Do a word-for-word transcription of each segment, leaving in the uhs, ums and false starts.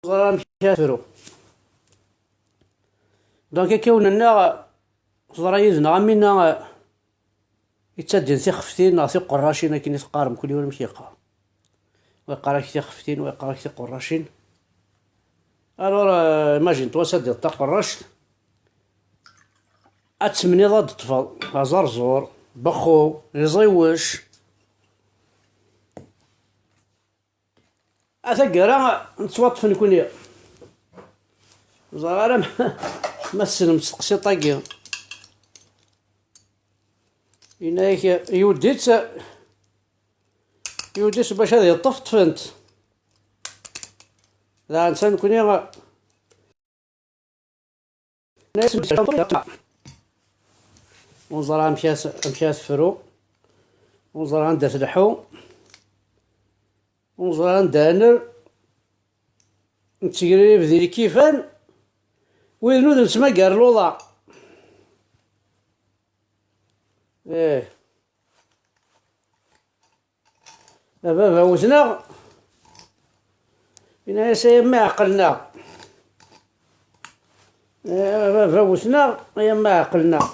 Ẓer amek ara tefru. Donc, akka wen-nniɣ, teḍra yid-neɣ am winna, eh, yettaddin tixeftin neɣ tiqerracin, akken i teqqarem, kul yiwen amek yeqqar. Wa yeqqar-ak tixeftin, wa yeqqar-ak tiqerracin. Alors, euh, imagine-toi, ad taddiḍ taqerract, ad temniḍ ad d-teṭṭfeḍ aẓerẓur, bexxu, iẓiwec. A taggara, nettwaṭṭef nekkni. Ẓer ara ma, ma tessnem s teqsiṭ-agi. Yenna-yak, yuddi-tt, yuddi-tt bac ad yeṭṭef, ṭṭfen-t. Daɣen ta nekkni, ur neẓri amek ara, amek ara tefru, ur neẓri anda tleḥḥu, ur neẓri anda ara nerr, nettegrib di lkifan, wid nud nettmagar luḍa. Ih. A baba wten-aɣ, yenna-yas ay a mmi ɛqel-nneɣ. A baba wten-aɣ, ay a mmi ɛqel-nneɣ.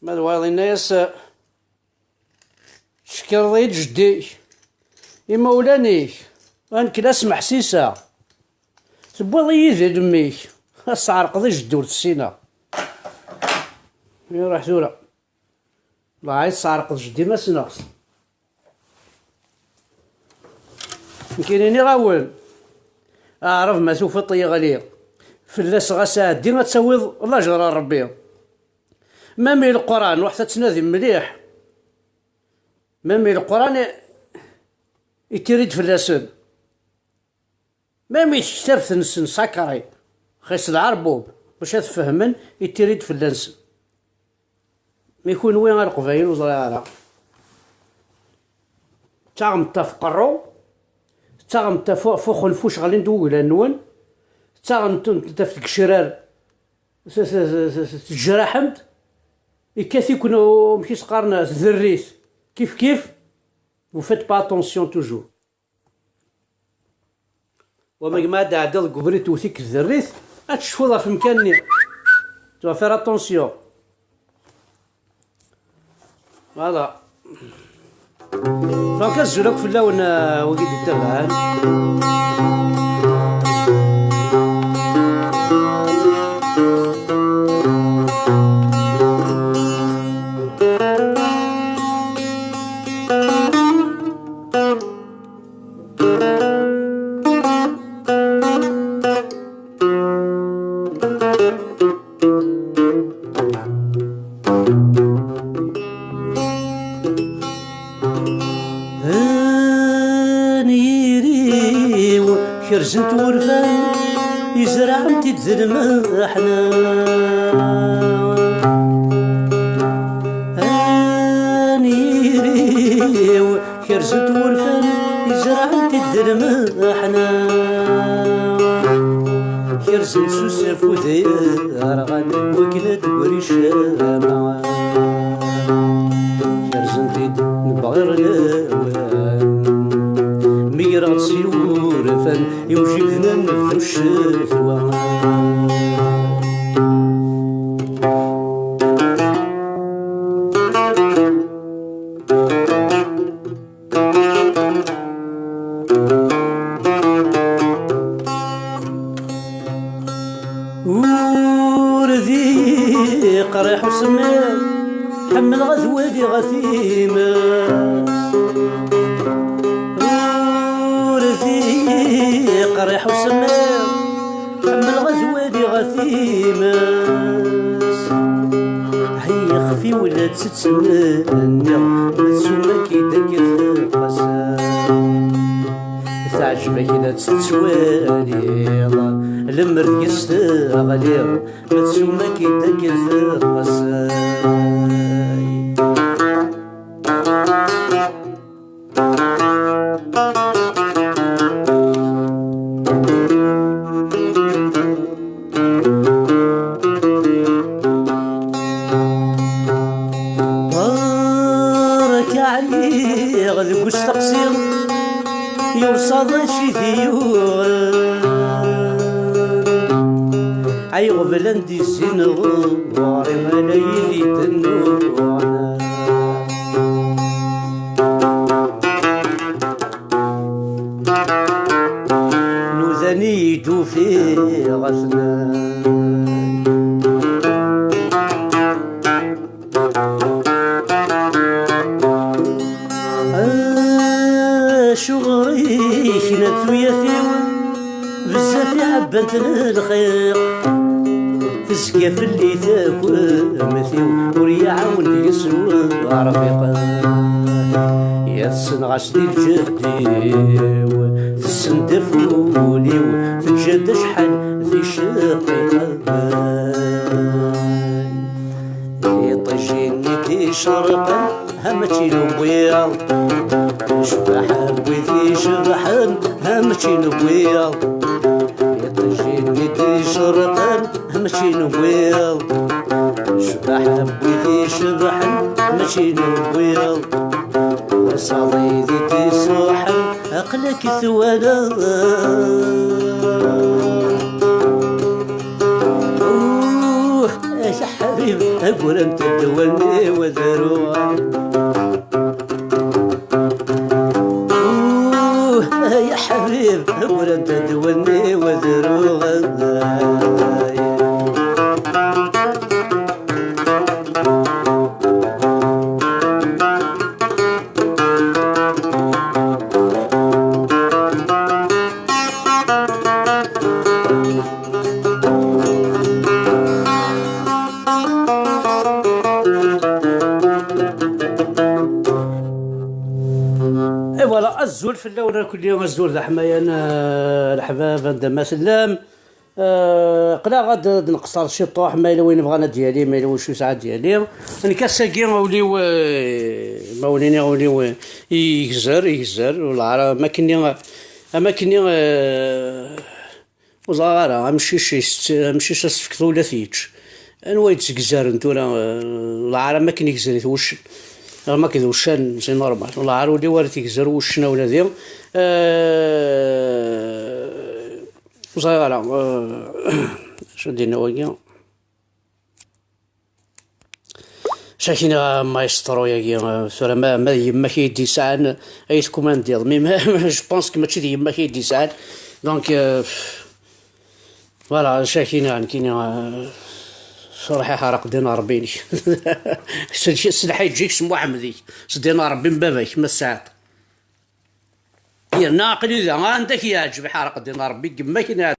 Ma d wayeḍ yenna-yas, tcekreḍ-iyi-d jeddi-k, imawlan-ik, a nekk la smeḥsiseɣ. Tewwiḍ-iyi d ilem-ik, ad sɛerqeḍ i jeddi ur tessineɣ. Iruḥ tura. Dɣa yesseɛreq jeddi ma ssneɣ-t. Nekkini nniɣ-awen, aɛrab ma tufiḍ yeɣli, fell-as ɣas ɛeddi ad tawiḍ lajer a Rebbi. Même i Leqran, ruḥet ad tnadim mliḥ. Même i Leqran i, ittiri-d fell-asen. Même i tektabt-nsen sacrée, xis lɛerbub, bac ad fehmen, ittiri-d fell-asen. Mi kunwi a Leqbayel ur ẓriɣ ara. Ttaɣemt ɣef qerru, ttaɣemt ɣef, ɣef uxenfuc ɣlin-d wuglan-nwen, ttaɣemt ɣef tgecrar, s-, s-, s-, s-, tejraḥem-d, ikkat-iken, amek i s-qqaren, tderrit, kif kif, vous faites pas attention toujours. Wama gma ad d-ɛeddiḍ deg ubrid tewwet-ik tderrit, ad tecfuḍ ɣef umkan-nni. Tu vas faire attention. Voilà. Donc, azul akk fell-awen, euh, wigi d-ittabaɛen. Anyir-iw kerzen-t wurfan, izerɛen-t-id d lmeḥna. Anyir-iw kerzen-t wurfan, izerɛen-t-id d lmeḥna. Kerzen-t s usafud yerɣan, wakken ad d-tegri ccama. Kerzen-t-id nebɣir lawan, megreɣ-d s iwurfan, iwjiden ad nebdu ccetwa. Ur d iqriḥ usemmiḍ, ḥemmleɣ ad waliɣ a times. Ur d iqriḥ usemmiḍ, ḥemmleɣ ad waliɣ a times. Ixef-iw la tt-ttmenniɣ, ma tsumak-id akka teqqes. Teɛjeb-ak la tt-tettwaliḍ, lemmer deg-s teɣliḍ, ma tsumak-id akka teqqes. Barka ɛyiɣ deg usteqsi, yursaḍ aci d Ay ɣeblan di zzin ɣur-i ala yili tennuɣ. Nudan-iyi-d ufiɣ-asen. Acuɣer i kna tuyat-iw bezzaf i ɛebbant lxiq, tezga fell-i takumt-iw, ur yi-ɛawen deg-s urbiq. Yat ssneɣ-as di lǧehd-iw, tessendef ul-iw, teǧǧa-d acḥal d icqiqen. Iṭij-nni d-icerqen, ha mačči n wiyaḍ. Ccbaḥa n wid icebḥen, ha mačči n wiyaḍ. Iṭij-nni d-icerqen, ha mačči n wiyaḍ. Ccbaḥa n wid icebḥen, ha mačči n wiyaḍ. Ur saḍi di d-iṣuḥen, aql-ak twalaḍ. Uh, ay aḥbib, agurant-d wallen-iw ad ruɣ. Uh, ay aḥbib, agurant-d wallen-iw ad ruɣ. Et voilà, azul fell-awen akkenni, azul d aḥmayan, eh, leḥbab, anda ma tellam. Eh, aql-aɣ ad d-nqeṣṣer ciṭuḥ, ma yella win yebɣan ad d-yali, ma yella wacu yesɛa ad d-yali. Nekk ass-agi ul-iw, eh, ma wen-iniɣ ul-iw, eh, yegzer, yegzer, ur lɛar, am akkenni, am akkenni, eh, ur ẓriɣ ara, amcic, amcic ad s-tefkeḍ ula ad t-yečč. Anwa i d-zegzaren tura, eh, ur lɛar am akken igzer-it wuccen. Am akked wuccan, c'est normal. Ur lɛar ul-iw ara t-igzer wuccen a wladi. Eh, Ur ẓriɣ ara, eh, acu ad d-iniɣ wagi. Acu ak-iniɣ a maestro-yagi, eh, tura ma, ma d yemma-k i d-yesɛan, ay tkumandiḍ. Mais ma, je pense que mačči d yemma-k i d-yesɛan. Donc, eh, voilà, acu ak-iniɣ nekkini, eh, ruḥ iḥreq ddin n Ṛebbi-inek. S, s lḥiǧ-ik, s Muḥemmed-ik, s ddin n Ṛebbi n baba-k, ma tesɛiḍ. Yerna aql-i da, anda k-yeɛǧeb iḥreq ddin n Ṛebbi, deg yemma-k i n-,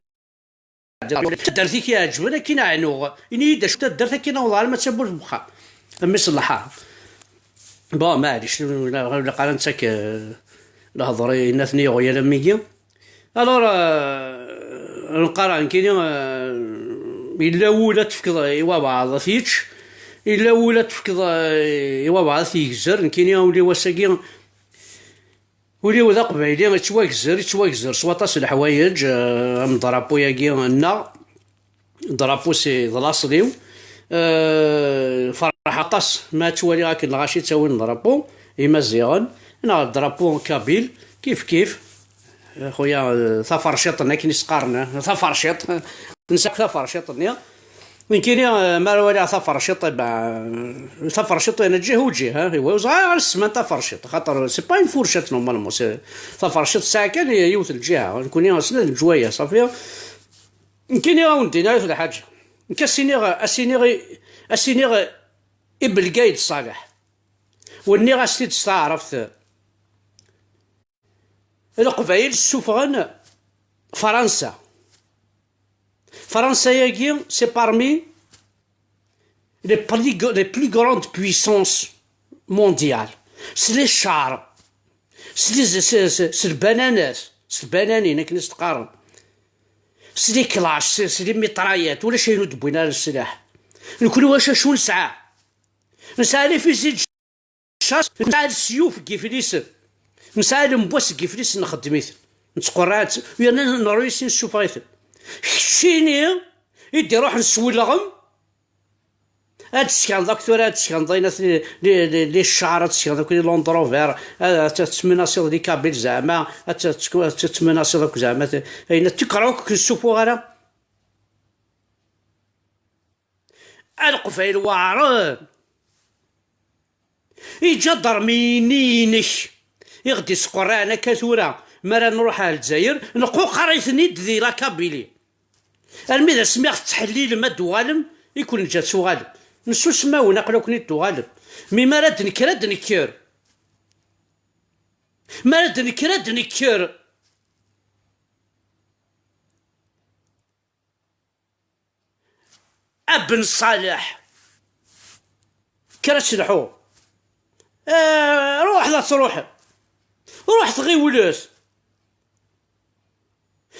taddart i k-iɛeǧben, akken ɛnuɣ. Ini-yi-d acu taddart akken awḍeɣ alma d tawwurt n wexxam. A mmi ṣelleḥ-aɣ. Bon, maɛlic, ur ilaq ara nettak, eh, lehḍur i inna-ten iɣyal am wigi. Alors, eh, nqara nekkini, eh, yella wul ad tefkeḍ i wabɛaḍ ad t-yečč, yella wul ad tefkeḍ, eh, i wabɛaḍ ad t-yegzer, nekkini ul-iw ass-agi, ul-iw d aqbayli, yettwagzer, yettwagzer s waṭas n leḥwayeǧ, eh, am drapeau-yagi-nneɣ, drapeau c'est d laṣel-iw. Eh, ferḥeɣ aṭas ma ttwaliɣ akken lɣaci ttawin drapeau imaziɣen, neɣ drapeau kabyle, kif kif. Eh, xuya, eh, taferciṭ-nni akken i s-qqaren, eh, taferciṭ. Nesɛa akk taferciṭ-nni. Nekkini, eh, mi ara waliɣ taferciṭ, eh, ben, taferciṭ, eh, ǧiha u ǧiha, eh, ur ẓriɣ ara ssman taferciṭ, xaṭer c'est pas une fourchette normalement, c'est, taferciṭ tesɛa kan yiwet n lǧiha, nekkni snat n leǧwayeh, ṣafi. Nekkini ad wen-d-iniɣ yiwet n lḥaǧa. Nekk ad s-iniɣ, ad s-iniɣ i, ad s-iniɣ i Belgayd Ṣaleḥ. U nniɣ-as-t-id s taɛrabt. Leqbayel ssufɣen Fransa. Fransa-yagi, c'est parmi les plus, les plus grandes puissances mondiales. S les chars, s les, s, s, s lbananat, s tbananin, akken i s-teqqaren. S les clashs, s, s les mitraillettes, ulac ayen ur d-wwin ara sslaḥ. Nekni wacu, acu nesɛa? Nesɛa les fusils de chasse, nesɛa lesyuf deg iflisen, nesɛa lemwas deg iflisen, nxeddem-iten, nettqurreɛ-tt, yerna nruy sin nessufeɣ-iten. Keččini i d-iruḥen s welɣem, ad d-tsekneḍ akk tura, ad d-tsekneḍ ayen at les, les, les, les chars, ad d-tsekneḍ akk les Land Rover, ad, ad tettmenasiḍ les Kabyles zeɛma, ad tt-, ad tettmenasiḍ akk zeɛma, ayen tikra akk ur k-nessufuɣ ara. A Leqbayel weɛren. Iǧadarmiyen-inek i ɣ-d-isqurraɛen akka tura, mi ara nruḥ ar Lezzayer, nquqer-iten-id di la Kabylie. Armi d asmi i ɣ-tettḥellilem ad d-tuɣalem, i ken-neǧǧ ad tuɣalem. Nsusem-awen, aql-aken-id tuɣalem. Mi mi ara d-nekker, ad d-nekker. Mi ara d-nekker, ad d-nekker. A Ben Ṣaleḥ, kker ad telḥu. Eh, ruḥ la truḥ. Ruḥ tɣiwlet.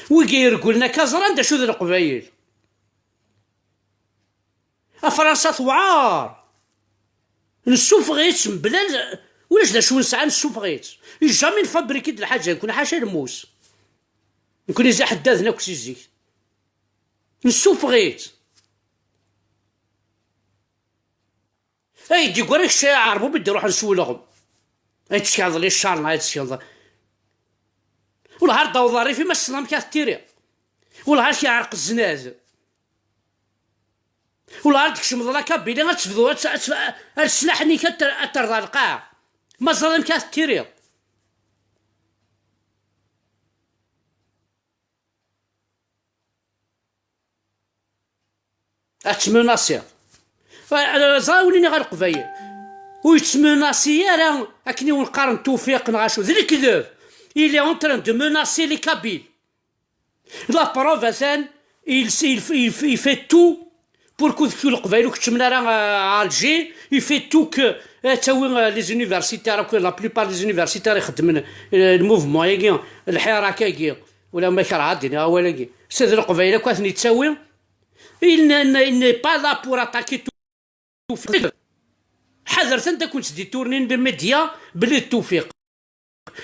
Wigi iregglen akka ẓran d acu d Leqbayel. A Fransa tewɛer. Nessufeɣ-itt mebla l-, ulac d acu nesɛa, nessufeɣ-itt. Jamais nfabriki-d lḥaǧa, nekkni ḥaca lmus. Nekkni d iḥeddaden akk si zik. Nessufeɣ-itt. Ay d-yeggran kečč ay aɛerbub i d-iruḥen s uleɣm. Ay teckeḍ li ccarna, ay teckeḍ. Wellah ar d-awḍeḍ rrif-im, ass-n amek ad t-tiriḍ. Wellah ar k-yeɛreq zznad. Wellah ar d-tkecmeḍ la Kabylie, ad tebdu, ad t-, ad t-, ar sslaḥ-nni-k ad ter-, ad terḍa lqaɛa. Ma ẓriḍ amek ad t-tiriḍ. Ad tmenasiḍ. Ẓra win iniɣ ɣer Leqbayel. Ur yettmenasi ara akken i wen-qqaren Tewfiq neɣ acu. D lekdeb. Il est en train de menacer les Kabyles. La preuve, atan, il, il, il, il fait tout pour que, que Leqbayel ur keččmen ara, euh, à Alger. Il fait tout que, euh, ad tawi, euh, les universitaires akk, la plupart des universitaires ixeddmen, euh, le mouvement-agi, lḥirak-agi. Wala ma kerheɣ ad d-iniɣ awal-agi. S d Leqbayel akk ad ten-yettawi. Il ne, ne, il n'est pas là pour attaquer Tewfiq. Ḥadret anda ken-ttditournin les médias belli d Tewfiq.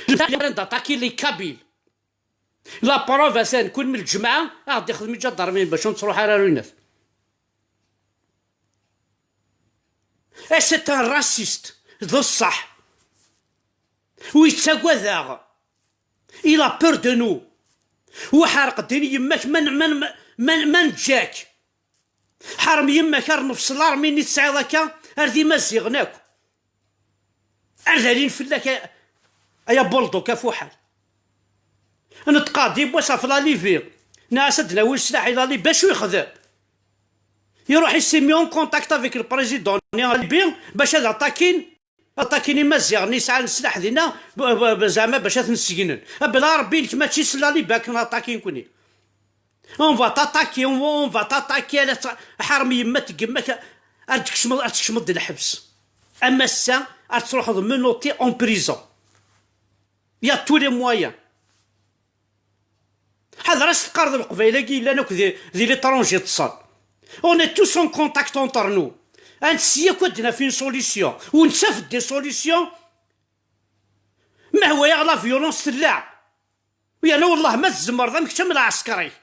Llan d'attaquer les Kabyles. La preuve, atan, kunmi lǧemɛa, ad ɣ-d-ixdem iǧadarmiyen bac ur nettruḥ ara ar winat. Et c'est un raciste, d ṣṣeḥ. Ur yettagad-aɣ. Il a peur de nous. Wa ḥerq ddin yemma-k ma n-, ma n-, ma n-, ma neǧǧa-k. Ḥerm yemma-k ar nefṣel armi-nni tesɛiḍ akka ar d imaziɣen akk. Ar d alin fell-ak a, ay abulduk afuḥal. Neṭqeɣ-d yiwwas ɣef la Libye. Nniɣ-as ad d-nawi leslaḥ i la Libye, acu yexdem? Iruḥ il s'est mis en contact avec le président-nni n la Libye bac ad aṭakin. Aṭakin imaziɣen yesɛan sslaḥ dinna, b-, b-, b-, zeɛma bac ad ten-ssegnen. Abla Ṛebbi-inek mačči s la Libye akken aṭakin-kuni. On va t'attaquer, on va, on va t'attaquer, ala tt-, ḥerm yemma-k deg yemma-k, ar tkecmeḍ, ar tkecmeḍ di lḥebs. Am ass-a, ar truḥeḍ menotter en prison. Il y a tous les moyens. Ḥader ad s-teqqareḍ Leqbayel-agi yellan akk di, di l'étranger ṭṭsen. On est tous en contact entre nous. Ad nseyyi akk ad d-naf une solution. Ur nettaf des solutions. Ma hwayeɣ la violence tella. Yerna wellah ma tzemreḍ am kečč am lɛesker-ik.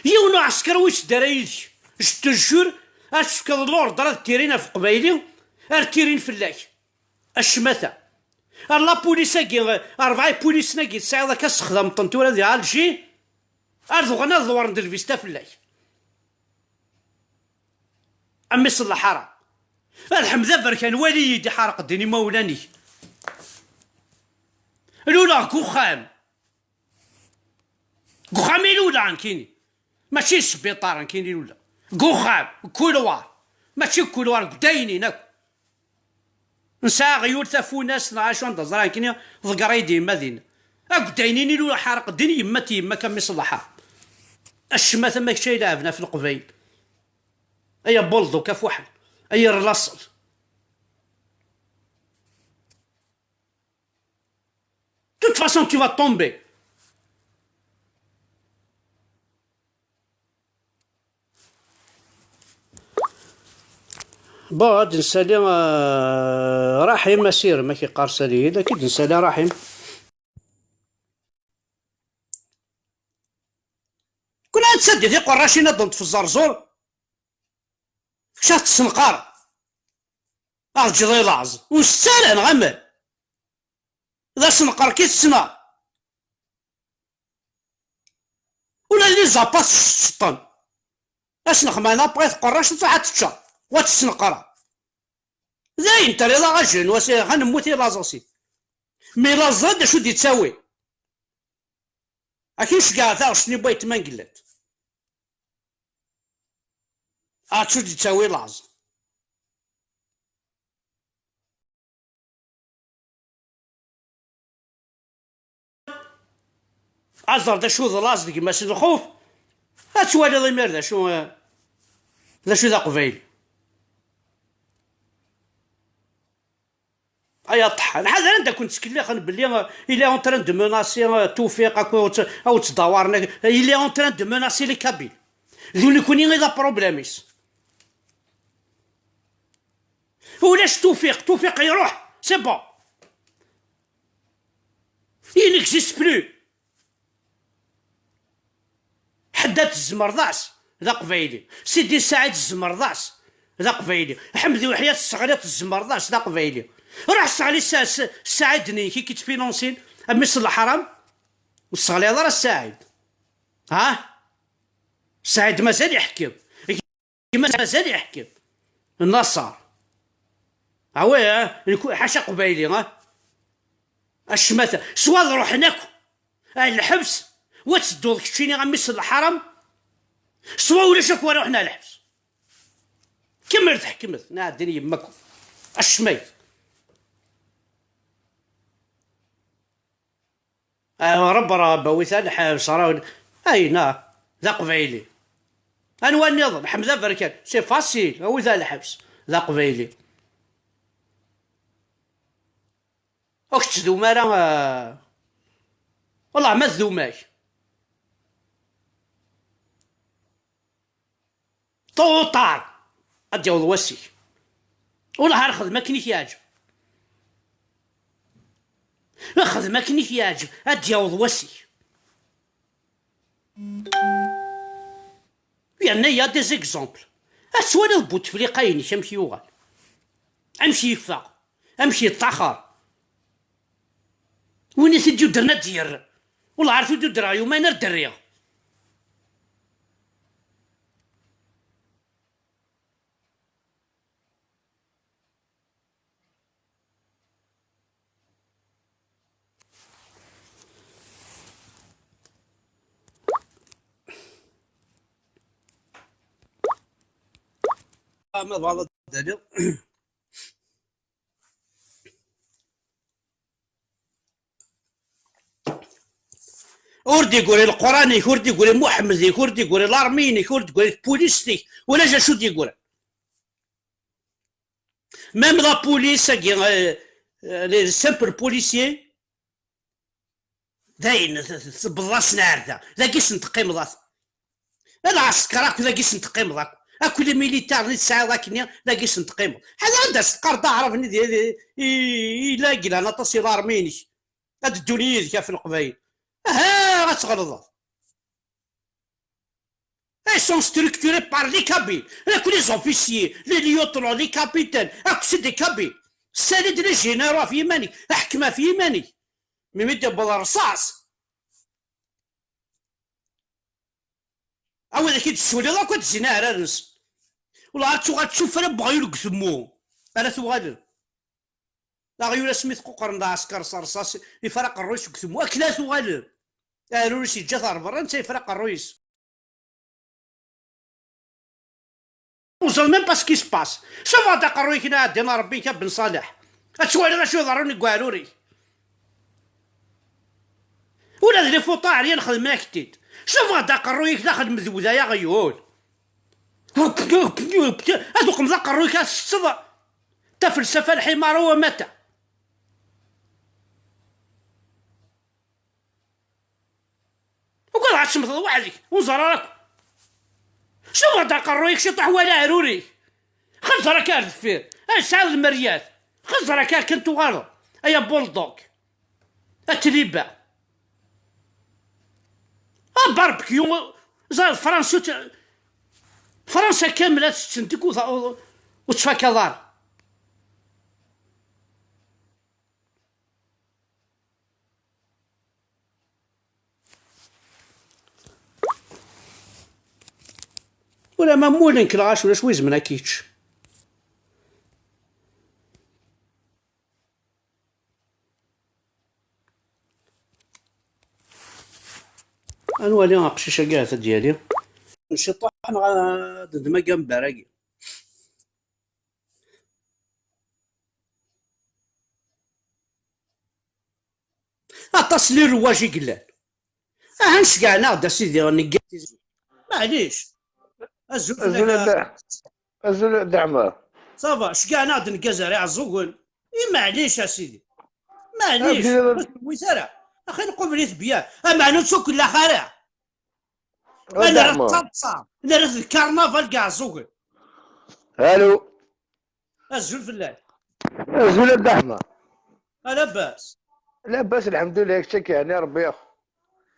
Yiwen uɛesker ur yetteddu ara yid-k. Je te jure, ad tefkeḍ l'ordre ad tirin ɣef Qbayli, ar tirin fell-ak. A ccmata. Ar la police-agi, rebɛa ipulisen-agi tesɛiḍ akka sexdameḍ-ten tura di Alger, ar d-uɣen ad ḍewren d lvista fell-ak. A mmi-s n lḥaṛa. Ad ḥmed aberkan, wali-yi-d iḥerq ddin imawlan-ik. Luleɣ deg uxxam. Deg uxxam i luleɣ nekkini. Mačči deg sbiṭar nekkini i luleɣ. Deg uxxam, deg kulwar. Mačči deg kulwar, deg daynin akk. Nesɛa aɣyul, tafunast, neɣ acu anda ẓriɣ nekkini, ḍegger-iyi-d yemma dinna. Deg daynin i luleɣ, ḥerq ddin yemma-t yemma-k a mmi-s n lḥaṛa. Acemma tama kečč ay leɛben ɣef Leqbayel. Ay abulduk afuḥel. Ay irlaṣel. De toute façon, tu vas tomber. Bon, ad nsali, euh, Raḥim Asirem, ad k-iqqar sali, ad k-id-nsali Raḥim. Kul ad tsaddi tiqerracin ad d-neṭṭef ẓerẓur. Kečč ad tessenqar. Ad ǧǧeḍ i laẓ. Ur nsett ara, neɣ amer? D asenqer ki tessneɣ. Ula d les apas ceṭṭen. Asenxman après tqerrac ad truḥ ad teččeḍ. Wa tesneqra. D ayen terriḍ aɣajel n wasi, ad nemmut i laẓ aussi. Mi laẓ d acu d-yettawi? Ad k-iceggeɛ taɣect-nni n wayt ma ngellat. Acu d-yettawi laẓ? Aẓer d acu d laẓ d gma-s n lxuf, ad twaliḍ imir d acu, d acu d aqbayli. Ay aṭeḥḥan, ḥader anda ken-ttkellixen belli, euh, il est en train de menacer, euh, Tewfiq, ad ken-, ad wen-ttdawaren, il est en train de menacer les Kabyles. D nekkni i d aproblème-is. Ulac Tewfiq, Tewfiq iruḥ, c'est bon. Il n'existe plus. Ḥedd ad tzemreḍ-as d aqbayli. Sidi Saɛid tzemreḍ-as d aqbayli. Ḥmed Uḥya tesseɣliḍ tzemreḍ-as d aqbayli. Ruḥ sseɣli Sa-, Sa-, Saɛid-nni i k-ittfinansin, a mmi-s n leḥram. Ur tesseɣliḍ ara Saɛid. Ha? Saɛid mazal iḥkem. Gma mazal iḥkem. Naṣer. Awi, ha? Nekk-, ḥaca aqbayli, ha? Acmata. Swa ad ruḥen akk ar lḥebs, wa tedduḍ keččini a mmi-s n leḥram, swa ulac akk wa ruḥen ar lḥebs. Kemmel tḥekmet, nɛeddin yemma-kum. Acmay. Ah, Reb, Reb, awit-aɣ lḥebs, Reb. Ayna, d aqbayli. Anwa nniḍen? Ḥmed Aberkan. C'est facile, awit-aɣ lḥebs, d aqbayli. Ur k-ttdum ara, ah, wellah ma tdum-ak. Ṭuṭar! Ad d-yaweḍ wass-ik. Wellah ar xdem akken i k-yeɛǧeb. Xdem akken i k-yeɛǧeb, ad d-yaweḍ wass-ik. Yerna ya des exemples. Ad twaliḍ Bouteflika-inek amek yuɣal. Amek yeffeɣ. Amek yeṭṭaxer. Win i t-id-yuddren ad d-yerr. Wellah ar t-id-uddreɣ yumayen ar d-rriɣ. Ah, ma tebɣiḍ ad d-taliḍ. Ur d-iguri Leqran-ik, ur d-iguri Muḥemmed-ik, ur d-iguri larmi-inek, ur d-iguri tpulist-ik, ulac acu d-iguri. Même la police-agi, euh, euh, les simples policiers, dayen, t-, t-, tewweḍ-asen ar da. Dagi sen-teqqimeḍ, at. Lɛesker akk, dagi sen-teqqimeḍ akk. Akk les militaires i tesɛiḍ akkenni, dagi sen-teqqimeḍ. Ḥader anda s-teqqareḍ aɛraben i, i, i, i la yellan aṭas i larmi-inek. Ad ddun yid-k ɣef Leqbayel. Aha, ad tɣelḍeḍ. Ils sont structurés par les Kabyles. Akk les officiers, les lieutenants, les capitaines, akk c'est des Kabyles. Ssali-d les généraux ɣef yiman-ik, ḥkem ɣef yiman-ik. Mi mi d-yewweḍ rrṣaṣ. A widak i d-tessuliḍ akk ad d-zzin aɛrar-nsen. Wala ad tuɣal d tuffra n weɣyul deg utemmu ara tuɣalem. Aɣyul asmi t-quqren d aɛesker s rrṣaṣ, ifra aqerruy-is deg utemmu, akken ara tuɣalem. Aɛrur-is yeǧǧa-t ɣer berra, netta yefra aqerruy-is. Ur ẓriɣ même pas ce qui se passe. Suffeɣ-d aqerruy-ik, nɛeddin Rebbi-k a Ben Ṣaleḥ. Ad twaliḍ acu iḍerrun deg uɛrur-ik. Ula d les photos aɛeryan xedmen-ak-t-id. Suffeɣ-d aqerruy-ik daxel medwed ay aɣyul. Ad uqmeḍ aqerruy-ik ad tetteḍ tafelsafa lḥimara u amata. Ugadeɣ ad temmteḍ weḥd-k, ur ẓer ara akk. Suffeɣ-d aqerruy-ik ciṭuḥ wala aɛrur-ik. Xeẓẓer akka ar deffir. Ay tesɛiḍ lmeryat. Xeẓẓer akka akken tuɣaleḍ. Ay abulḍuk. A tliba. A barbecue. Ẓer Fransa, Fransa kamel ad tetten tikkelt ur, ur tettfakaḍ ara. Ula ma mmulen-k lɣaci ulac wi izemren ad k-yečč. Ad nwali aqcic-agi ahat ad d-yali. Ciṭuḥ neɣ ad d-nmagga mbaragi. Aṭas n lerwaj i yellan. Aha, nceggeɛ-aɣ-d a sidi, negga tizi. Maɛlic. Azul fell-ak. Azul a Dda Ḥmer. Ça va, ceggeɛ-aɣ-d, negga zar iɛeẓẓugen. I maɛlic a sidi. Maɛlic, ur tewwit ara. Axi nqubel-it bya. Ameɛna ur ttwakellax ara. Ad nerr d taḍsa, nerr d karnaval deg Iɛeẓẓugen. Alo. Azul fell-ak. Azul a Dda Ḥmer. A labas. Labas, lḥemdullah, kečč akka, yeɛni Rebbi.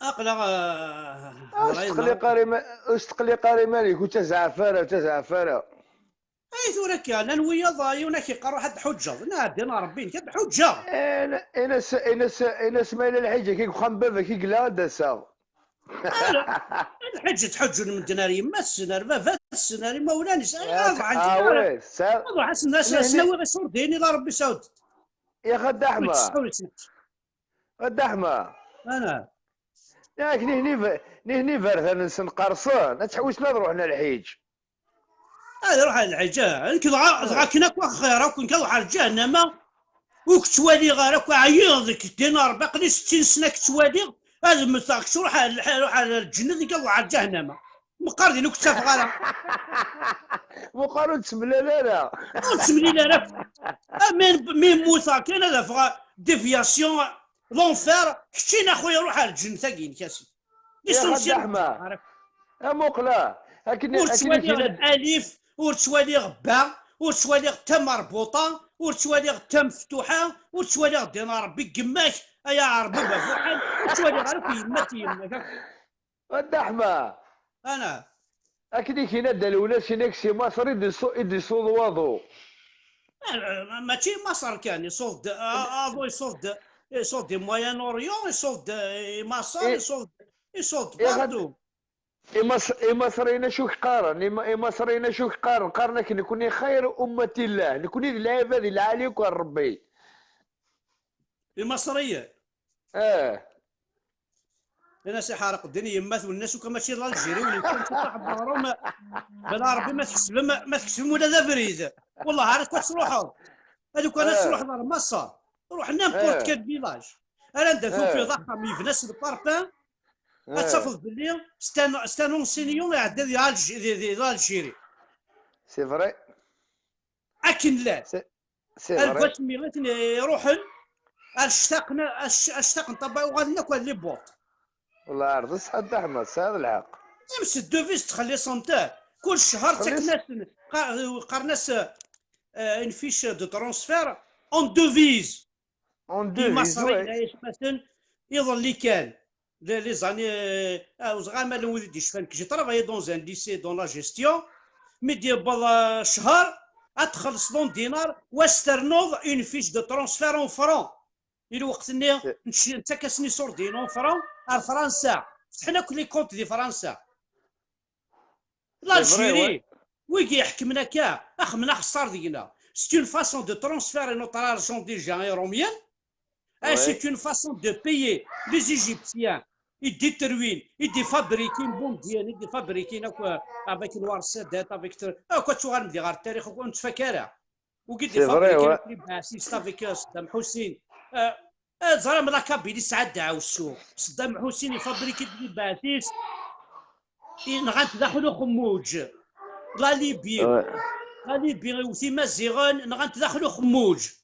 Aql-aɣ, ah, ur steqliq ara ima-, ur steqliq ara iman-ik, ur ttazeɛɛef ara, ur ttazeɛɛef ara. Ay tura kan, llan wiyaḍ, yiwen ad k-iqqar ruḥ ad d-tḥuǧǧeḍ. Neɛdin Ṛebbi-inek ad d-ḥuǧǧeɣ. Ina-, ina-s, ina-s, ina-s ma yella lḥiǧ-agi deg uxxam n baba-k i yella ad d-aseɣ. Lḥiǧ ad ḥuǧǧun medden ar yemma-tsen, ar baba-tsen, ar imawlan-is. Ay, ad ḥaǧen ara. Ad ruḥ asen-, asen-, asen-awiɣ iṣurdiyen ila Ṛebbi sawd. Yax a Dda Ḥmer. A Dda Ḥmer. Ana. Yak nihni b-, nihni berdan-nsen qerṣen, ad tḥewwsen ad ruḥen ar lḥiǧ. Ad ruḥ ar lḥiǧ, ah. Nekk dɣa, dɣa akken akk axir akk, nekk ad ruḥ ar ǧahennama. Ur k-ttwaliɣ ara akk, ɛyiɣ deg ddin n Ṛebbi, aql-i settin sna k-ttwaliɣ, ad mmteɣ, kečč ruḥ ar lḥ-, ruḥ ar lǧennet, nekk ad ruḥ ar ǧahennama. Meqqar din ur k-ttafeɣ ara. Meqqar ur d-temlal ara. Ur d-temlil ara. Ah, mi, mi mmuteɣ kan ad afeɣ déviation, l'enfer, keččini a xuya ruḥ ar lǧennet-agi-inek a sidi. Ixeddeḥma. Amuqla. Akken, ur akken ttwaliɣ lḥalif, ur ttwaliɣ bba, ur ttwaliɣ tamerbuṭa, ur ttwaliɣ tameftuḥa, ur ttwaliɣ ddin n Ṛebbi deg yemma-k, ay aɛerbi abuḥal, ur ttwaliɣ ara akk yemma-k, yemma-k. A Dda Ḥma. Ana. Akken i k-yenna Dda Lewnas, inek si Maṣer i d-iṣu-, i d-isuḍ waḍu. Ah, ma-, mačči i Maṣer kan, isuḍ-d, a-, aḍu isuḍ-d, isuḍ-d i Moyen Orient, isuḍ-d i Maṣer, i-, isuḍ-d, isuḍ-d partout. Imas-, Imaṣriyen acu k-qqaren? Ima-, Imaṣriyen acu k-qqaren? Qqaren-ak nekni xayr ummatillah, nekni d lɛibad i lɛali akk ar Rebbi. Imaṣriyen? Eh. Ini-as iḥerq ddin yemma-twen, ini-as ukan mačči d Algérie, win yekkan ciṭuḥ n weɣrum, bala Rebbi ma tkesbem, ma tkesbem ula d abrid. Wellah, ar akka ad truḥeḍ. Ad ukan ad truḥeḍ ar Maṣer. Ruḥ n'importe quel village. Ar anda tufiḍ axxam yebna s le parpaing, ad tafeḍ belli c'est un, c'est un enseignant iɛedda di Alg-, di, di, di Algérie. C'est vrai. Akken llan. C'est, c'est vrai. Ar wasmi i ten-iruḥen, ar ctaqen, ar c-, ar ctaqen ṭabba uɣalen akk ar les bottes. Wallah, ar d ṣṣeḥ a Dda Ḥmed, tesɛiḍ lḥeqq. Même s devise ttxelliṣen-t. Kul ccher ttaken-asen, qa-, qqaren-as, euh, une fiche de transfert en devise. En devise, Imaṣriyen, ouais. Ay atmaten, iḍelli kan, les, les années, euh, ah, ur ẓriɣ ma llan wid i d-yecfan, que j'ai travaillé dans un lycée dans la gestion, mi d-yewweḍ, euh, ccher, ad txellṣeḍ en dinar, u ad s-ternuḍ une fiche de transfert en francs. I lweqt-nni, nettak-asen iṣurdiyen en francs ar Fransa. Fetḥen akk les comptes di Fransa. L'Algérie, wigi iḥekmen akka, axemmen axeṣṣar deg-neɣ. C'est une façon de transférer notre argent déjà iṛumyen. Et c'est une façon de payer les Égyptiens. I d-itrewwin, i d-ifabrikin Bundian, i d-ifabrikin akk, euh, avec Anwar Sadat, avec tr-, akk ad tuɣalem diɣ ɣer tarix, ur nettfak ara. Wigi d-ifabrikin akk les bassistes avec, euh, Saddam Hussein. Euh, euh, ẓram la Kabylie tesɛa ddeɛwessu. Saddam Hussein ifabrikin les bassistes. I nɣant daxel uxemmuǧ. La Libye. La Libye iwet Imaziɣen, nɣant daxel uxemmuǧ.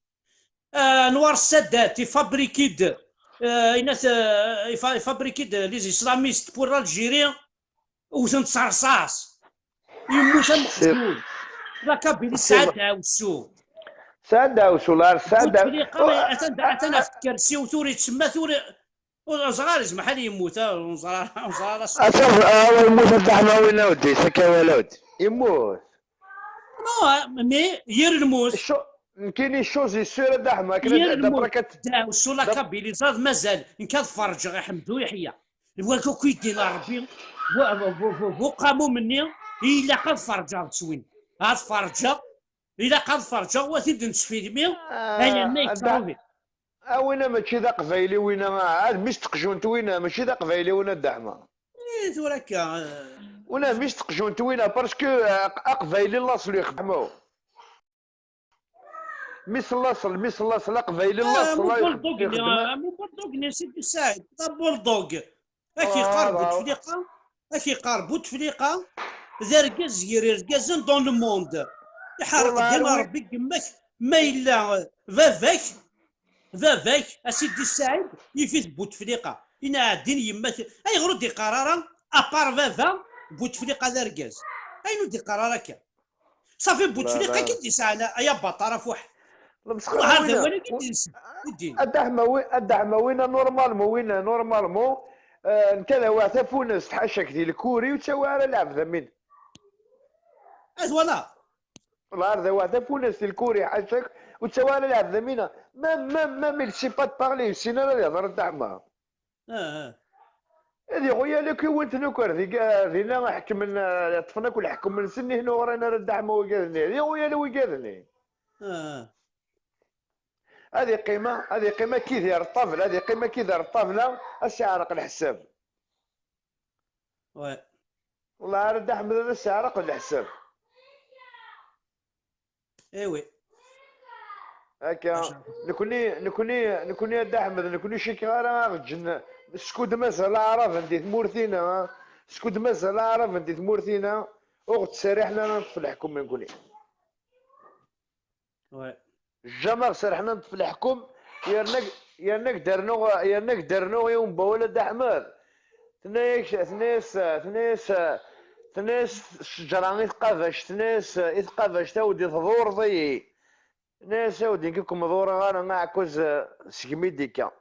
Ah, Anwar Sadat ifabriki-d, ah, inat, ah, ifa-, ifabriki-d les islamistes pour l'Algérie, wten-t s rrṣaṣ. Yemmut am uqjun. La Kabylie tesɛa ddeɛwessu. Tesɛa ddeɛwessu, la tesɛa ddeɛwessu. Atan, atan ɣef tkersi, ur ittemmat, ur, ur ẓriɣ ara, yezmer ḥal yemmut, ah, ur ẓriɣ ara, ur ẓriɣ ara. Atan, ah, yemmut a Dda Ḥma, win a weddi, sakawal a weddi. Yemmut. Non, mais yir lmut. Nekkini, chose est sûre, a Dda Ḥma, akken ad, lmut, ddeɛwessu la Kabylie, ẓad mazal, nekk ad ferǧeɣ i Ḥemdu Yeḥya. Wagi akk i d-yenna Rebbi, bu, bu, bu, bu, bu uqamum-nni, ilaq ad ferǧeɣ d swin. Ad ferǧeɣ, ilaq ad ferǧeɣ, wa t-id-nettfilmi, ah, alamma yettrubi. A winna mačči d aqbayli winna, ah, d mmi-s n teqjunt winna, mačči d aqbayli winna, a Dda Ḥma. tura akka. Ula mi s-teqjunt winna, parce que, euh, aqbayli n laṣel ixedmeɣ. Mi s laṣel, mi s laṣel, aqbayli n laṣel, la ixedmeɣ. Am ubuldog-nni, Sidi Saɛid, d abuldog. Ak iqqar Butefliqa, ak iqqar Butefliqa, d argaz gar irgazen dans le monde. Iḥerq ddin Rebbi n yemma-k, ma yella baba-k, baba-k, a Sidi Saɛid, yif-it Butefliqa. Ina ɛeddin yemma-k. Ayɣer ur d-iqqar ara, à part baba, Butefliqa d argaz? Ayen ur d-iqqar ara akka. Safi Butefliqa i d-isɛan ay abaṭar afuḥ. Lemsexra. Wahar d winna. Awal i d-, i d-, a Dda Ḥemma wi-, a Dda Ḥemma winna normalement, winna normalement, euh, nekk ad awiɣ tafunast, ḥaca-k, di lkuri, ur ttawi ara lɛebd am win. Ad wala. Wahar d awiɣ tafunast di lkuri, ḥaca-k, ur ttawi ara lɛebd am win. Même, même, même, il sait pas de parler, ur yessin ara ad ihder a Dda Ḥemma. Ah, ah. Ad iɣuyal akk i win tnuker di, dinna ḥekmen, eh, ṭṭfen akk leḥkem-nsen, ih, ur ɣrin ara Dda Ḥemma wigad-nni. Ad iɣuyal wigad-nni. Ah, ah. Ad iqqim, ad iqqim akkid ar ṭṭabla, ad iqqim akkid ar ṭṭabla, ad s-iɛreq leḥsab. Ouais. Wellah ara Dda Ḥmed ad as-iɛreq leḥsab. Eh oui. Akka, maca. Nekni, nekni, nekni a Dda Ḥmed, nekni ur cikkeɣ ara aɣ-ǧǧen, skud mazal aɛraben di tmurt-ina, skud mazal aɛraben di tmurt-ina, ur ɣ-ttserriḥen ara neṭṭef leḥkem nekni. Ouais. Jamais ɣ-serrḥen ad neṭṭef leḥkem, yerna, yerna ak-d-rnuɣ, yerna ak-d-rnuɣ yiwen n wawal a Dda Ḥmed. Tenna-yak, tenna-yas, tenna-yas, tenna-yas ccejra i tqabact, tenna-yas i tqabact, a wdi tḍureḍ-iyi. Tenna-yas a wdi nekk ur kem-ḍureɣ ara, aɛekkaz, eh, segmi d-ikka.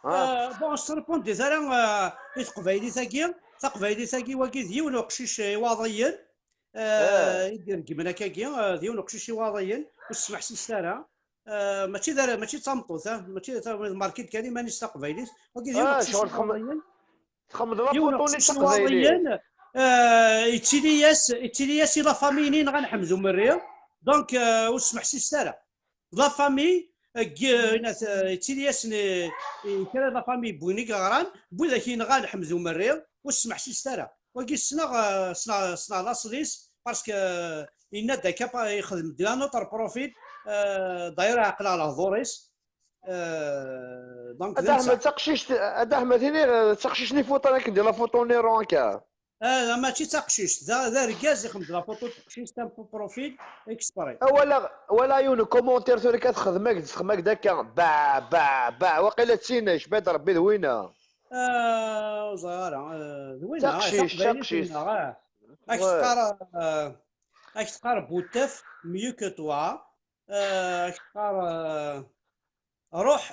Ah. Euh, bon, s-répondit ara, euh, i teqbaylit-agi, taqbaylit-agi wagi d yiwen uqcic iwaḍiyen, euh, i d-ireggmen akkagi, euh, d yiwen uqcic iwaḍiyen, ur smeḥsiset ara. Euh, mačči d ara, mačči d tameṭṭut, ah, mačči d ta-, marki-d kan iman-is taqbaylit. Wagi d yiwen uqcic iwaḍiyen. Txemmeḍ la photo-nni n teqbaylit. Yiwen uqcic iwaḍiyen, euh, yettili-yas, yettili-yas i la famille-nni yenɣan Ḥmed Umerri. Donc, euh, ur smeḥsiset ara. La famille, euh, yettili-yasen i, i kra la famille wwin igeɣran, n widak yenɣan Ḥmed Umerri, ur smeḥsiset ara. Wagi ssneɣ, euh, ssneɣ, ssneɣ laṣel-is, parce que, euh, yenna-d akka, pa-, yexdem-d un autre profil, euh, d'ailleurs ɛeqleɣ lehdur-is. Euh, donc, a Dda Ḥmed, d taqcict, a Dda Ḥmed, tini, euh, d taqcict-nni fuṭan akken di la photo-nni ronka. Ah, mačči d taqcict, d a-, d argaz ixdem-d la photo n teqcict, un peu profil exprès. Ah, wala, wala yiwen commentaire tura ka texdem-ak-d, texdem-ak-d akka, ba, ba, ba, waqila d tin, icba-d Rebbi d winna. Ah, ur ẓriɣ ara, ah, d winna, ah, taqcict, taqbaylit taqcict. Winna, ah. Ak teqqar, ah, ak teqqar Boutef, mieux que toi. Ah, ak teqqar, ah, Ruḥ,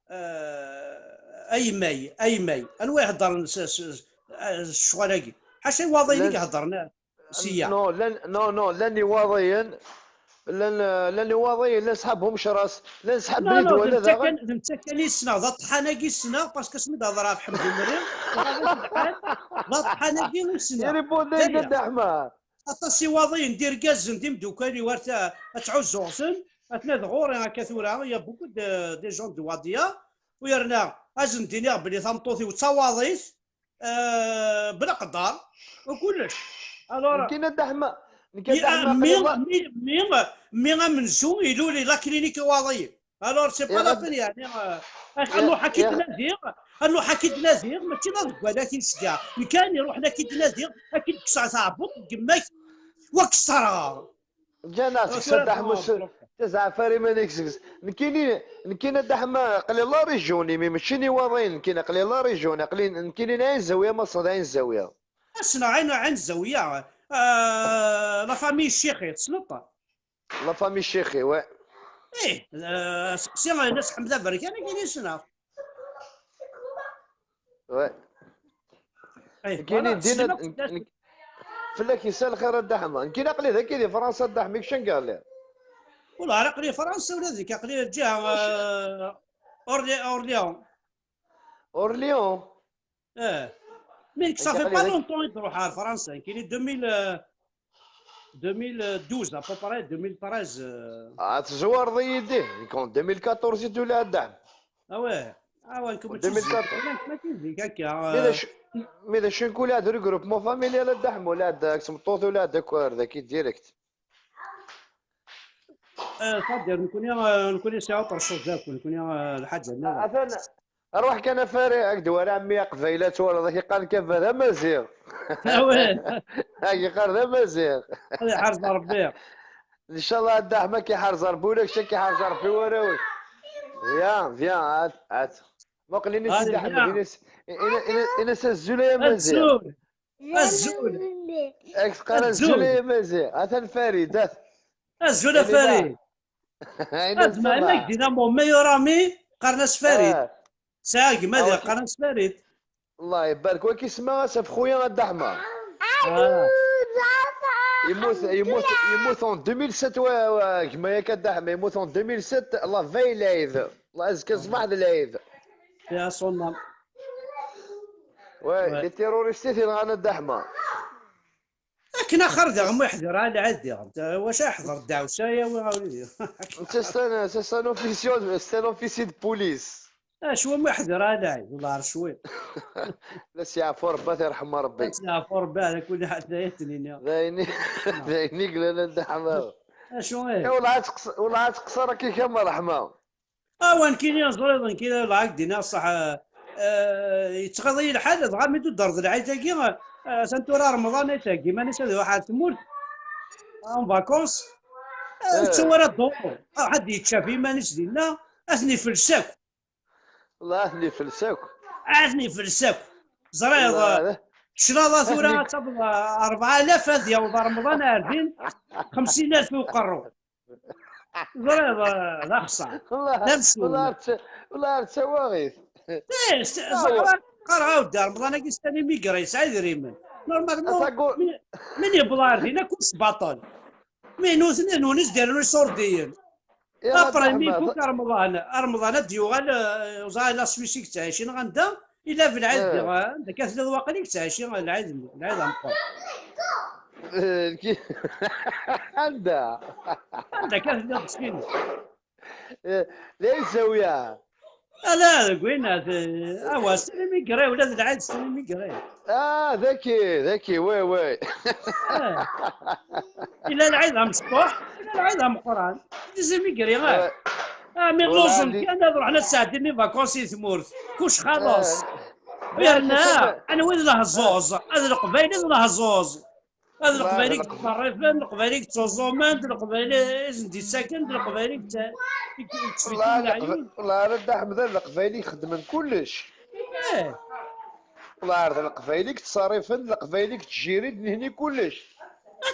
eh, a yemma-y, a yemma-y. Anwa iheddren s, s, s, s ccɣel-agi? Ḥaca iwaḍiyen i iheddren, eh, sya. Non, llan, non, non, llan iwaḍiyen, llan, eh, llan iwaḍiyen, llan sḥab Umecras, llan sḥab Bridwala daɣen. D netta kan i ssneɣ, d aṭḥan-agi i ssneɣ, parce que asmi d-hedreɣ ɣef Ḥmed Umerri, d aṭḥan-agi i ssneɣ. Iribundin d Dda Ḥemma. Aṭas iwaḍiyen d irgazen d imdukal-iw ar ta-, ad ttɛuzzuɣ-ten, atna d ɣur-i akka tura, il y a beaucoup de, des gens de Wadia, u yerna ad sen-d-iniɣ belli tameṭṭut-iw d tawaḍit, euh, bla qedder, u kullec. Alors, nekkin a Dda Ḥemma, nekkin a Dda Ḥemma, mi, mi, mi, mi amenzu ilul i la clinique iwaḍiyen. Alors, c'est pas la peine, yeɛni, euh, ad nruḥ ad k-id-nadiɣ, ad nruḥ ad k-id-nadiɣ, mačči d aḍeggal ad k-in-ceggɛeɣ. Nekk ad iruḥen ad k-id-nadiɣ, ad k-id-kkseɣ taɛebbuḍt n yemma-k, u ad k-sserɣeɣ. Ǧǧan-as Ur tura Saddam Hussein, tezɛef ara iman-ik seg-s. Nekkini, nekkini a Dda Ḥemma, aql-i la région, imi mačči n iwaḍiyen, nekkini aql-i la région, aql-i, nekkini n Ɛin Zawiya, ma ṣṣeḥ d Ɛin Zawiya. Ssneɣ Ɛin, Ɛin Zawiya, euh, la famille Ccixi, tessneḍ-t? La famille Ccixi, ouais. Ih, euh, seqsi Nna Seḥmed Aberkan, akken i ssneɣ. Ouais. Ih, nekkini voilà, ddin ssneɣ ad, fell-ak. Fell-ak yessa lxir a Dda Ḥemma. Nekkini aql-i dagi di Fransa a Dda Ḥemma, kečč anga telliḍ? Ula aql-i Fransa, ula d nekk aql-i lǧiha, euh, Orli-, Orléans. Orléans? Eh. Mais ça fait pas longtemps i d-ruḥeɣ ar Fransa, nekkini deux mille, euh, deux mille douze, à peu près, deux mille treize, euh. Ah, tezwareḍ-iyi-d, ih, nekk en deux mille quatorze i d-ulaɣ a Dda Ḥemma. Ah ouais. Ah ouais, comme deux mille quatorze. Mais qui dit caca. Mais de ch- mais de chez Coulade, le groupe Mon Famille, elle a dahmo, la de Xmtoto, la de quoi, de qui direct. C'est-à-dire, نكوني نكوني سي اوتر شوز داك نكوني الحاجه هنا. Attends, روح كان فاري هاك دوار عمي قبيله تولد كي قال كيف هذا مزيغ. Ah ouais. هاك قال هذا مزيغ. هذا حرز ربي. ان شاء الله هاد الدحمه كيحرز ربي ولا شتا كيحرز ربي وراوي. Viens, viens, هات هات. ما قليني هذه سي دحمه viens. دينيس. انا انا انا سزوله يا مزيغ. الزول. الزول. اكس قال الزوله يا مزيغ. هات الفريد هات. الزول يا اللي بقى. فريد. عيني هاد ما الصباح. عندك دينا مون ميور امي قرناس فريد. آه. ساعه ما آه، دير وكي- قرناس فريد. الله يبارك. وكي سما سف خويا الدحمه. آه. يموت يموت يموت en deux mille sept و- و- كما ياك الدحمه يموت en deux mille sept. الله في العيد. الله ازكى صباح العيد. يا صنم. وي لي تيروريستي تيلغانا الدحمه. لكن اخر ذا ما يحضر على العيد يا رب. واش يحضر الدعوسه يا وي غاولي. انت استنى استنى اوفيسيو استنى اوفيسي دو بوليس. اش هو ما يحضر على العيد والله غير شوي. لا سي عفو ربي يرحم ربي. يعفو ربي على كل حال لا يتنيني. دايني دايني قلنا الدحمه. اش هو إيه، والله تقص والله تقصر كي كما رحمه. اه وين كاين يا زريض كاين العقد هنا صح. آه، يتغضي الحال دغا ميدو درد العيد تاكي. آه، سنتورا رمضان يتاكي مانيش هذا واحد تموت. اون فاكونس. آه. تصور الدور. آه، حد يتشافي مانيش دينا. اثني في الساك. والله اللي فلسوك. اثني في الساك. زريض. والله. شراضه ثوره أثني- تصب أربعة آلاف هذه يوم رمضان عارفين. خمسين ألف وقروا. زريض. لا خسر. والله لا مسؤول. والله عرفت والله عرفت سواغيث. ايه است- زريض. قرا ودار رمضان كي استني ميقرا يسعى يدريمن. نورمالمون. أتقول- من يبلار هنا كل سباطل. مي نوث نونس دير لي صورديين. يا ابري مي الدحمه. فوق رمضان رمضان هاد يوغال. وزا لا سويسي كتعيشين غندا. الا في العيد إيه. ديغا عندك كاس الواقع اللي كتعيشين العيد العيد امقور. إيه، كي- عندها. عندك كاس اللي مسكين. إيه، ليس وياه. لا وين هذا؟ اوا سيني ميغري ولاد العيد سيني ميغري. اه ذكي ذكي وي وي. آه. الا العيد امسطوح الا العيد امقران. ديزي ميغري غير. وي. اه مي والله لوزون عندي- كان نروح نساعد لي فاكونس يثمورت. كلش خلاص. آه. بيرنا لا، انا وين الله زوز هذا القبايل الله زوز. هذا والله القبايل هذا القبايل. يتطرفن القبايل يتوزومن القبايل يزن دي ساكن القبايل يت- يت- والله يتفتن العيون. الق- والله هذا الدحم ذا القبايلي يخدم من كلش. ايه. والله عرض القبايلي كتصرفن القبايلي كتجيري دنهني كلش.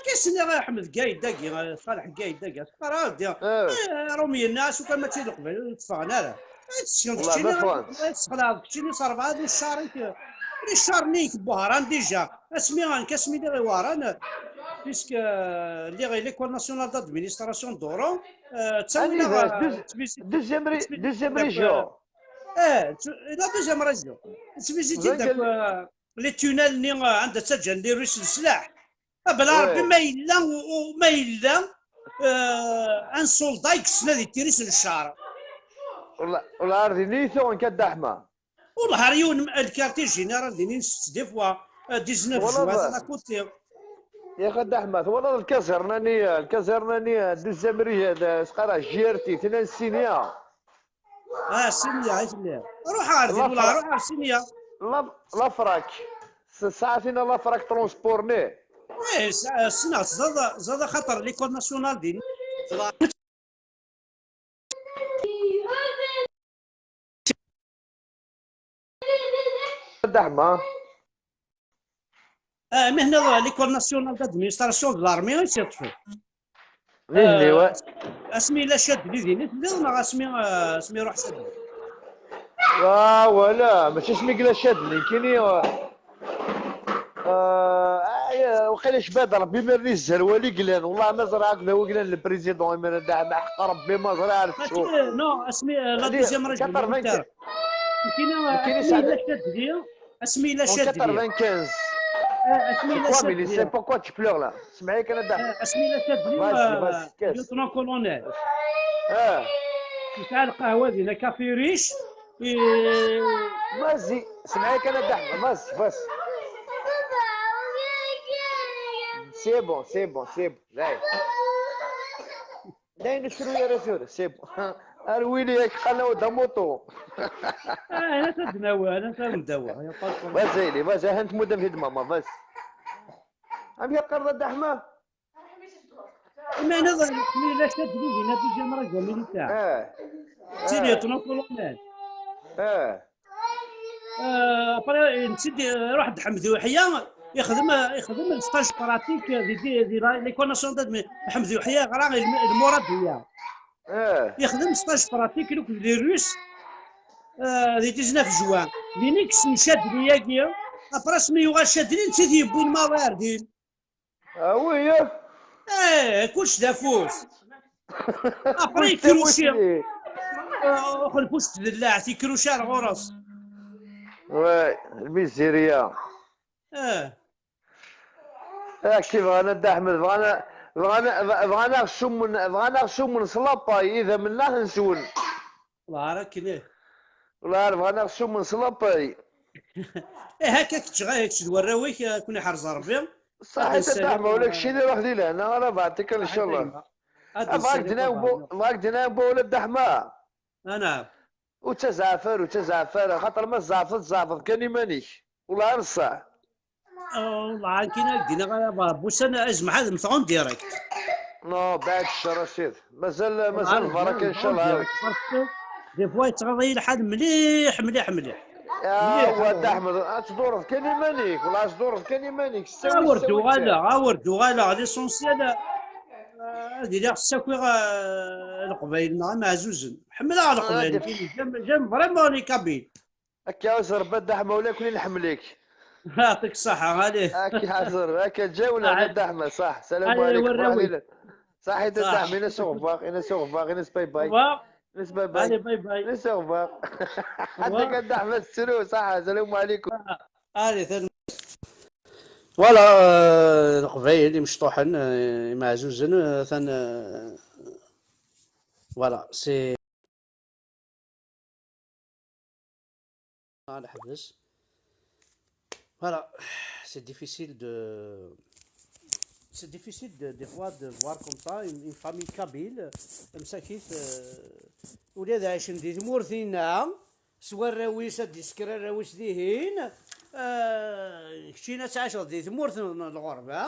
كيسني راه احمد قايد داكي صالح قايد داكي راه ديال اه رومي الناس وكان ما تيدق بالو يتفاغن لا. والله ما فهمت. تسخن هذا الشيء اللي صار بعد الشهر. الشهر نيك بوهران ديجا. اسمي غان كاسمي اللي غيواران. بيسك اللي غي ليكول ناسيونال دادمينستراسيون دورو. هذه ذا دوز- دوزيام ري- دوزيام ريجيون. اه لا دوزيام ريجيون. تفيزيتي زين داك قال- آه، لي تونيل ني آه، عندها تاجا لي روس لسلاح. بلا ربي وي. ما الا و- وما الا. آه، ان سولدا يكسنا دي تيريس للشعر. والله والله عرضي نيثو كدحمه. والله ريون الكارتي جينيرال دينين ست دي فوا. آه، ديزنوف والله جواز ما- على كوتي. يا خد احمد والله الكازرنانيه الكازرنانيه دوزيام ريجيون سقرا جيرتي ثنان سينيا. اه سينيا هاي سينيا. روح عارفين ولا الأفراك. روح عارف سينيا. لا لا فراك. ساعتين لا فراك ترونسبورني. ايه س- سنا زاد زاد خاطر ليكول ناسيونال دي. دحمه. اه مي هنا ليكول ناسيونال دادمينستراسيون دو لارمي سي طفل. ليه ليه وا- اسمي لا شاد لي ديني تبدا ما اسمي آه، اسمي روح شاد. اه ولا ماشي اسمي قلا شاد لي كيني. آه آه، وقيلا شباب ربي ما رني الزهر والي قلان والله ما زرع هكذا وقلان البريزيدون انا داعم حق ربي ما زرع عرفت شو. نو اسمي آه، لا هذه دوزيام ريجيون quatre-vingt-quinze. كاينه كاينين اسمي ساعات- لا شاد لي. اسمي لا شاد لي. quatre-vingt-quinze. آه، اسمي لا Pourquoi شاد mais c'est لي. Pourquoi tu pleures là؟ سمعي كان دحمه. آه، اسمي لا شاد لي. Vas-y, vas-y, casse. ليوتنون كولونيل. اه تاع القهوه دينا كافي ريش. Vas-y, semɛi kan a Dda Ḥmed, vas-y, vas-y. C'est bon, c'est bon, c'est bon. Dayen. Dayen, ur ttru ara tura, c'est bon. Ar wili yak qqan-awen d amuṭu. Ah, ana ad nawi, ana ad ndawa. Vas-y, allez, vas-y, ha ntemmu-d amk-id mama, vas-y. Amek i qqaren a Dda Ḥmed? Imi nniḍen, mi la cad di dina déjà mraga militaire. Eh. Tili eh. Tnukulunan. Eh. Euh, après, nti-d, euh, iruḥ-d Ḥmed Uḥya, ixdem, ixdem le stage pratique di, di, di la, l'école nationale de Ḥmed Uḥya, yeɣra il, il Mouradiya. Eh. Ixdem stage pratique, donc les Russes, euh, di dix-neuf juin. Din i yessen Chadli-agi, après, asmi yuɣal Chadli, nti-d yewwin maḍi ar din. Ah oui, eh? Eh, kullec d afus. Après, kullec d ikruci. Afus. Ah, xelfus tdellaɛt, ikruci ar ɣur-s. Ouais, lmizirya. Eh. Akka bɣan a Dda Ḥmed, bɣan, bɣan, bɣan aɣ-summen, bɣan aɣ-summen s lapay, idammen-nneɣ ad ten-swen. Wah, ara akken, eh. Wala bɣan aɣ-summen s lapay. Eh, akka kečč, ɣa kečč d warraw-ik, eh, kun iḥrez Rebbi. Saḥit a Dda Ḥma, ula keččini ruḥ di lehna, ara bɛed tikkal, ncallah. Ad bɣa k-d-nawi bu-, bɣa k-d-nawi bu-, ula Dda Ḥma. Anaɛam. Ur ttazeɛɛef ara, ur ttazeɛɛef ara, xaṭer ma tzeɛfeḍ, tzeɛfeḍ kan iman-ik. Wala ar ṣṣeḥ. Ah, wala akken ad d-iniɣ ara bar, ussan azemḥ ad mmteɣ en direct. Non, bɛed ccer a sidi. Mazal, mazal lbaraka, ncallah. Parce que des fois yettɣaḍ-iyi lḥal mliḥ, mliḥ, mliḥ. Mliḥ, wa Dda Ḥmed, ad tḍurreḍ kan iman-ik, wala ad tḍurreḍ kan iman-ik. Awer d-uɣaleɣ, awer d-uɣaleɣ, l'essentiel, ah, ad iliɣ ssakiɣ, ah, Leqbayel-nneɣ imeɛzuzen. Ḥemmleɣ Leqbayel, j'aime, j'aime vraiment les Kabyles. Akka, ur ẓerba Dda Ḥma, ula kunwi nḥemmel-ik. Yeɛṭik ṣṣeḥḥa, allez. Akka, ḥaẓer, akka, ǧawla, a Dda Ḥma, ṣaḥ. Salam aleykum. Saḥit a Dda Ḥma, ini-as au revoir, ini-as au revoir, ini-as bye bye. Au revoir. Ini-as bye bye. Allez, bye bye. Ini-as au revoir. Au revoir. Ḥadak a Dda Ḥma, tettru, ṣaḥ, salam aleykum. Allez, salam. Voilà, euh, Leqbayel imecṭuḥen, euh, imeɛzuzen, euh, atan, euh, voilà, c'est Ah, la ḥbes. Voilà, c'est difficile de, c'est difficile de, des fois de voir comme ça une, une famille kabyle, msakit, euh, ula d ɛicen di tmurt-inna, s warraw-is, ad d-isker arraw-is dihin, euh, keččini ad tɛiceḍ di tmurt n, n lɣerba,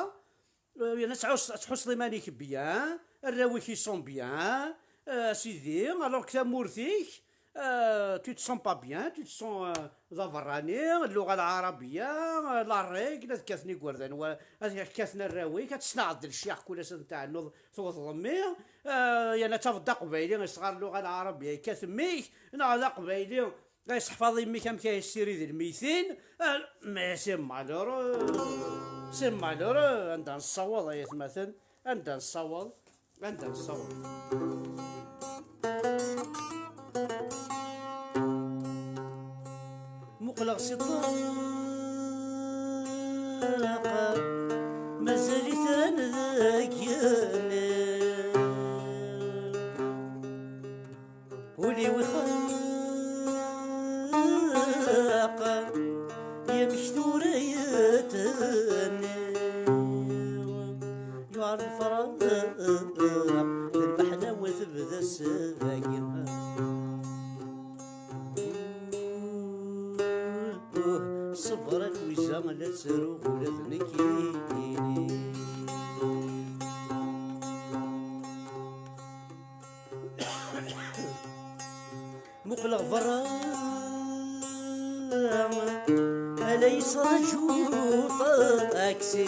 Euh, yerna tḥus-, tḥusseḍ iman-ik bien, arraw-ik ils sont bien, euh, a sidi, alors que tamurt-ik, euh, tu te sens pas bien, tu te sens, euh, d aberrani, lluɣa lɛarabiya, euh, la règle, ad kkaten igerdan, wa-, ad kkaten arraw-ik, ad tesnaɣed ccix kul ass ad tennuḍ tuɣeḍ ḍemmi, euh, yerna tafeḍ d aqbayli, isɣar lluɣa lɛarabiya, yekkat mmi-k, neɣ d aqbayli, Ay seḥfaḍ imi-k amek ay yessirid lmeytin, ah, mais c'est malheureux, c'est malheureux, anda nessaweḍ ay atmaten, anda nessaweḍ, anda nessaweḍ. Muqleɣ si ṭṭaq, mazal-iten deg yigenni. Ul-iw ixaq, yamek tura yetthenni. Yuɛer lefraq, d lmeḥna-w tebda s-agi. Ṣṣber a Lwiza, la ttruɣ ula d nekkini. Muqleɣ berra, ala yettraǧu ṭaksi.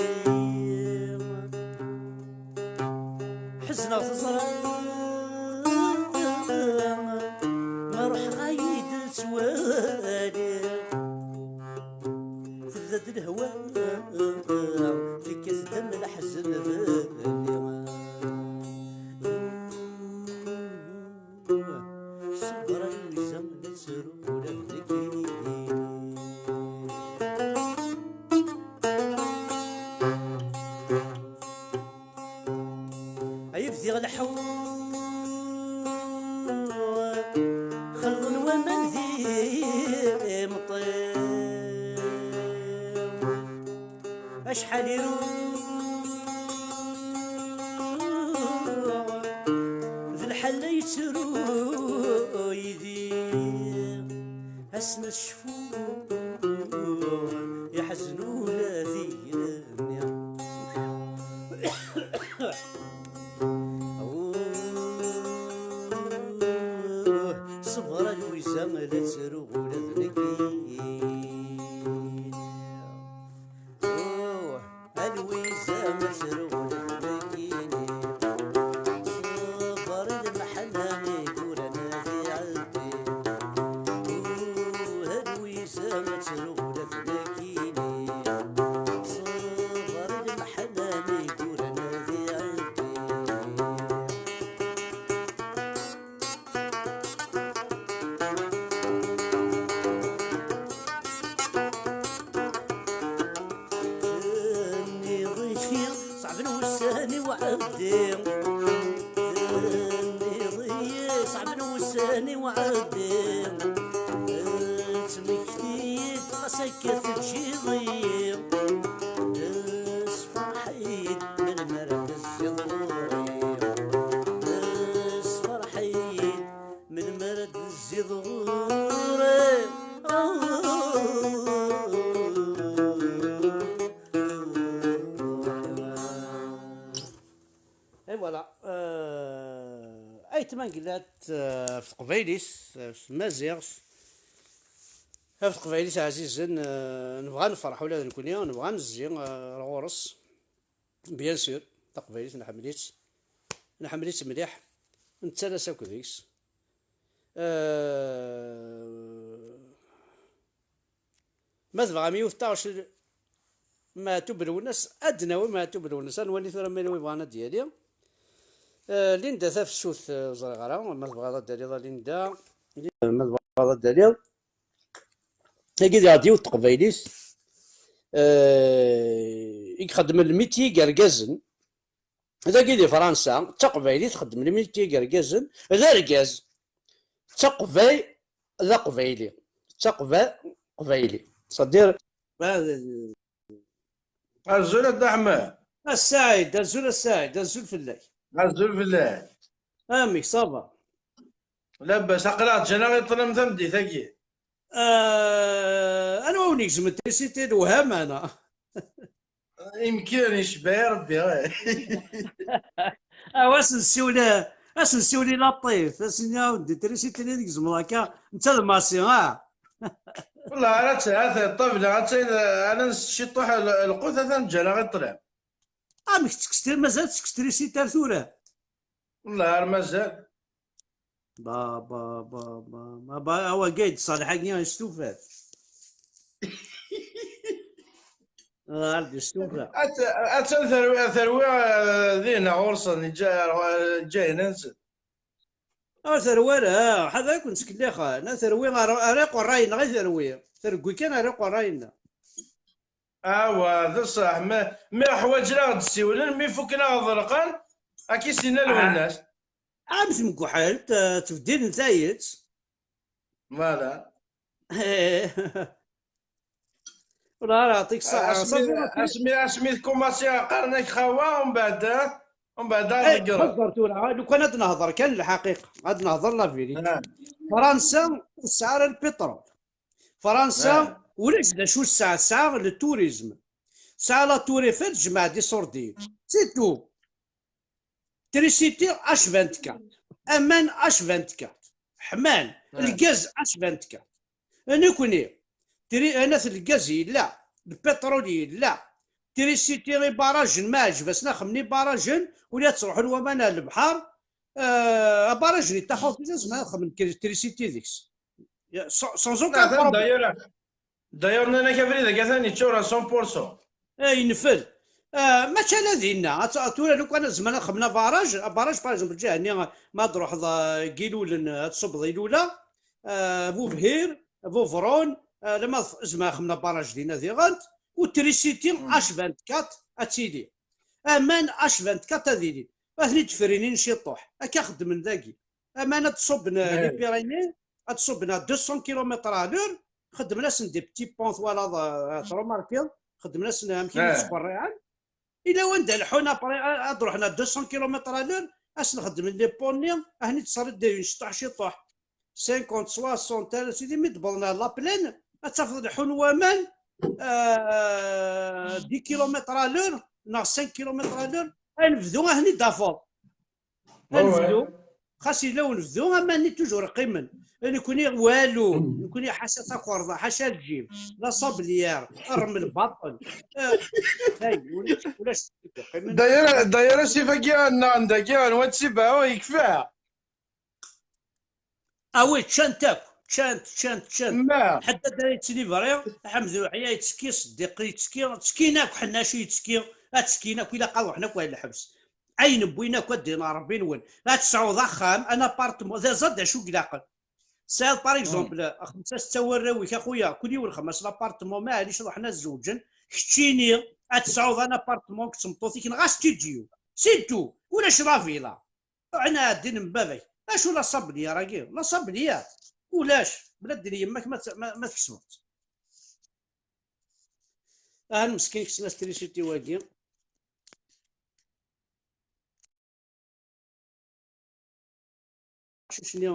Ḥezneɣ teẓra, ma ruḥeɣ ad yi-d-ttwaliɣ. Tebda-d lehwa, tekkat-d am leḥzen fell-i. Ṣṣber a Lwiza, la ttruɣ ula d nekkini. Ay bdiɣ leḥḥuɣ, xelḍen waman di Acḥal iruɣ d lḥal la yettru Yidir, ass ma tecfuḍ iḥzen ula d igenni. Ṣṣber a Lwiza, la ttruɣ ula d nekkini. A Lwiza, la ttruɣ ula d nekkini. Ṣṣber i lemḥella mi yuran ad iɛeddi. A Lwiza, la ttruɣ ula d nekkini. Ṣṣber i lemḥella mi yuran ad iɛeddi. Tenniḍ-iyi ṣeɛben wussan-iw ɛeddi. Tenniḍ-iyi ṣeɛben wussan-iw ɛeddi. Ttmekti-yi-d ɣas akka teǧǧiḍ-iyi. Sferḥ-iyi-d melmi ara d-tezziḍ ɣur-i. Sferḥ-iyi-d melmi ara d-tezziḍ ɣur-i. Et voilà. Euh, ayt ma ngellat, euh, ɣef teqbaylit, euh, s tmaziɣt, ɣef teqbaylit ɛzizen, euh, nebɣa nefreḥ ula d nekkni, nebɣa nezzi, euh, ar ɣur-s. Bien sûr, taqbaylit nḥemmel-itt, nḥemmel-itt mliḥ, nettalas akk deg-s. Euh, Ma tebɣam yiwet taɣect, Meɛtub Lwennas, ad d-nawi Meɛtub Lwennas. Ad nwali tura ma yella wi bɣan ad d-yali. Eh, Linda Tafsut, eh, ur ẓriɣ ara, ma tebɣiḍ ad d-taliḍ a Linda. Ma tebɣiḍ ad d-taliḍ. Tagi diɣ d yiwet teqbaylit, eh, i ixeddmen lmiti n yergazen. Dagi di Fransa, d taqbaylit, xeddmen imi d yergazen, d argaz. D taqbay-, d aqbayli. D taqba-, qbayli. C'est-à-dire, azul a Dda Ḥmed. A Saɛid, azul a Saɛid, azul fell-ak. Azul fell-ak. Amek, ça va? Labas, aql-aɣ ǧǧan-aɣ i ṭṭlam tameddit-agi. Ah, anwa wen-igezmen trisiti d weham, ana? Imkiren, icebbeḥ i Rebbi. Aw, ad sen-siwel, ad sen-siwel i Laṭif, ad sen-yawen-d trisiti-nni i tgezmeḍ akka, netta d Massi, ah? Wallah, ara tt-, ata ṭṭabla, ata, ara ness ciṭuḥ l-, lqut, atan ǧǧan-aɣ i ṭṭlam. Amek tekkes tri-, mazal tekkes trisiti ar tura? Wallah, ar mazal. Ba, ba, ba, ba, ba, ba, awagi d-ṣṣaleḥ-agi yestufat. Ah, ar d-yestufa. At-, atan terwi, terwi, eh, dinna ɣur-sen, ǧǧayen-nsen. Ur terwi ara, ḥader ad ken-ttkellixen. Ad terwi ar, ar iqerrayen, neɣ i terwi? Terwi kan ar iqerrayen. Awa, d ṣṣeḥ. Ma, ma ḥwaǧen ad ɣ-d-ssiwlen, mi fukken ad ɣ-ḍelqen, ad k-issin a Lwennas. Am tmegguḥelt, eh, ttbeddilen tayet. Voilà. Ur ara aɛṭik ṣṣeḥ. Asmi, asmi, asmi tkumasi qqaren-ak xawa, umbeɛd, umbeɛd ad ḍeggreḍ. Ḥeḍer tura, lukan ad nehḍer kan lḥaqiqa, ad nehḍer la vérité. Fransa ur tesɛi ara lpiṭrul. Fransa ulac d acu tesɛa, tesɛa le tourisme. Tesɛa la Tour Eiffel, tejmeɛ-d iṣurdiyen. C'est tout. Trisiti H vingt-quatre. Aman H vingt-quatre. Ḥman. Lgaz H vingt-quatre. Nekkni, tri-, anat lgaz yella, lpiṭrul yella, trisiti ibarajen, ma ɛǧeb-asen ad xemmen ibarajen, ula ad ttruḥun waman ar lebḥer, eh, abaraj n Taxawt, ad xemmen trisiti deg-s. Ya, sans, sans aucun problème. D'ailleurs, d'ailleurs, nnan-ak abrid-agi atan yeččur à cent pour cent. Eh, yenfel. Eh, mačči ala dinna. Ad t-, tura lukan ad zemren ad xemmen abaraj, abaraj, par exemple, lǧiha-nni, ma ad truḥeḍ, eh, deg Ilulen, eh, ad tṣubbeḍ Ilula, eh, Bubhir, Bubrun, eh, lemma ad zemren ad xemmen abaraj dinna diɣen, u trisiti H vingt-quatre ad tili. Aman H vingt-quatre ad ilin. Ad ten-id-frinin ciṭuḥ. Akka xeddmen dagi. Aman ad ṣubben, eh, les Pyrénées, ad ṣubben à deux cents kilomètres à l'heure, xeddmen-asen des petits ponts, twalaḍ, eh, trumarkiḍ, Xedmen-asen amek i ttberriɛen. Ila wanda lḥun après, ad ruḥen à deux cents kilomètres à l'heure, ad sen-xedmen les ponts-nni, ahni tesriḍ dayun ciṭuḥ ciṭuḥ. Cinquante, soixante, ara sidi, mi d-wwḍen ɣer la plaine, ad tafeḍ leḥḥun waman, euh, dix kilomètres à l'heure, neɣ cinq kilomètres à l'heure, ad nebdu ahni d-afeḍ. Ad nebdu, xas yella unebdu, aman-nni toujours qqimen. Nekni walu, nekni ḥaca takerḍa, ḥaca lǧib, la sablière, rrem lbaṭel. Eh, hey, ulac, ulac, qqimen. D'ailleurs, d'ailleurs, asif-agi, anna, anda-agi, anwa tsibaɛu, yekfa. Ah oui, ččant akk, ččant, ččant, ččant. Ma. Ḥedd ad yettili bri, Ḥmed Uḥya yettekki, Ṣeddiq yettekki, ttekkin akk, Ḥennaci yettekki, ad ttekkin akk, ilaq ad ruḥen akk ar lḥebs. Ayen wwin akk ad d-inin Ṛebbi-nwen. Ad tesɛuḍ axxam, un appartement, d aẓad d acu i ilaqen. Tesɛiḍ, par exemple, xemsa setta warraw-ik, a xuya, kul yiwen xemma s l'appartement, maɛlic, ruḥen ad zewǧen, keččini ad tesɛuḍ un appartement deg tmeṭṭut-ik, neɣ un studio. C'est tout. Ulac la villa. Ruḥen ɛeddin n baba-k. Acu la sablière-agi? La sablière. Ulac. Bla ddin yemma-k ma, ma, ma tkesbeḍ-tt. Aha, meskin, kksen-as trisiti-wagi. Aqcic-nni,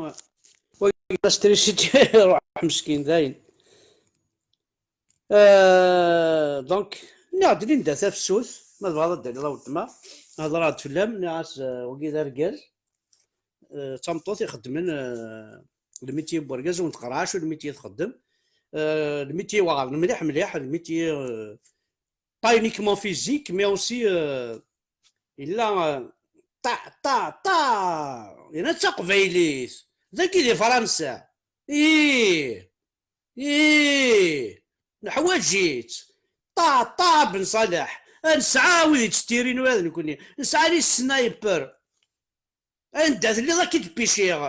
wagi la trisiti, ruḥ meskin, dayen. Euh, donc, nniɣ-d Linda Tafsut, ma tebɣiḍ ad d-taliḍ a weltma, hedreɣ-d fell-am, nniɣ-as, euh, wagi d argaz, euh, d tameṭṭut ixeddmen, euh, lmitiyi n wergaz ur neqqar acu lmitiyi txeddem. Euh, lmitiyi weɛren mliḥ, mliḥ, lmitiyi, euh, pas uniquement physique, mais aussi, euh, yella, euh, ṭa, ṭa, ṭa, yella d taqbaylit, dagi di Fransa. Ih, ih, neḥwaǧ-itt. Ṭa, ṭa, Ben Ṣaleḥ. Nesɛa wid yetttirin ula d nekkni. Nesɛa les snipers. Anda telliḍ ad k-id-piciɣ.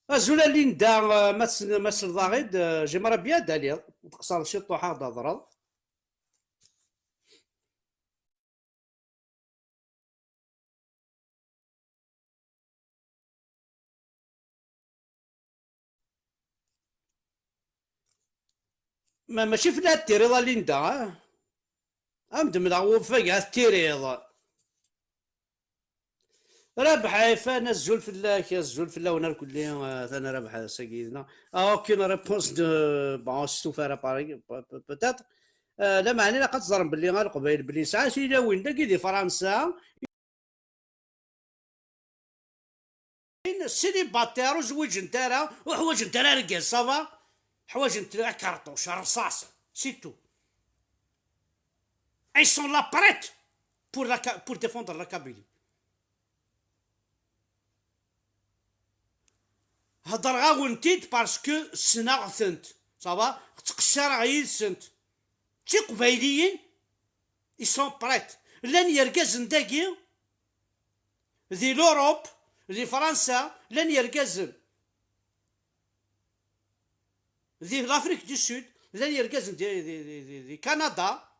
Azul a Linda, ma tsen-, ma tselḍaɣ-id, j'aimerais bien ad d-aliḍ. Tqeṣṣreḍ ciṭuḥ ad d-hedreḍ. Ma mačči fell-ak ad tiriḍ a Linda, ah? Am d-mleɣ wufag ad tiriḍ. Rabeḥ Ɛifan, azul fell-ak, azul fell-awen irkelli, eh, atan Rabeḥ ass-agi yid-neɣ. Ah, aucune réponse de, bon, s tufara, pareil, pe-, pe-, peut-être. Eh, lameɛna ilaq ad teẓrem belli a Leqbayel, belli nesɛa tilawin dagi di Fransa, célibataire, ur zwiǧent ara, ur ḥwaǧent ara argaz, ça va? Ḥwaǧent la cartouche, rrṣaṣ, c'est tout. Elles sont là prêtes pour la Ka-, pour défendre la Kabylie. Hedreɣ-awen-t-id parce que ssneɣ-tent, ça va? Ttqeṣṣireɣ yid-sent. D tiqbayliyin, ils sont prêts. Llan yergazen dagi, di l'Europe, di Fransa, llan yergazen. Di l'Afrique du Sud, llan yergazen di, di, di, di, di Canada.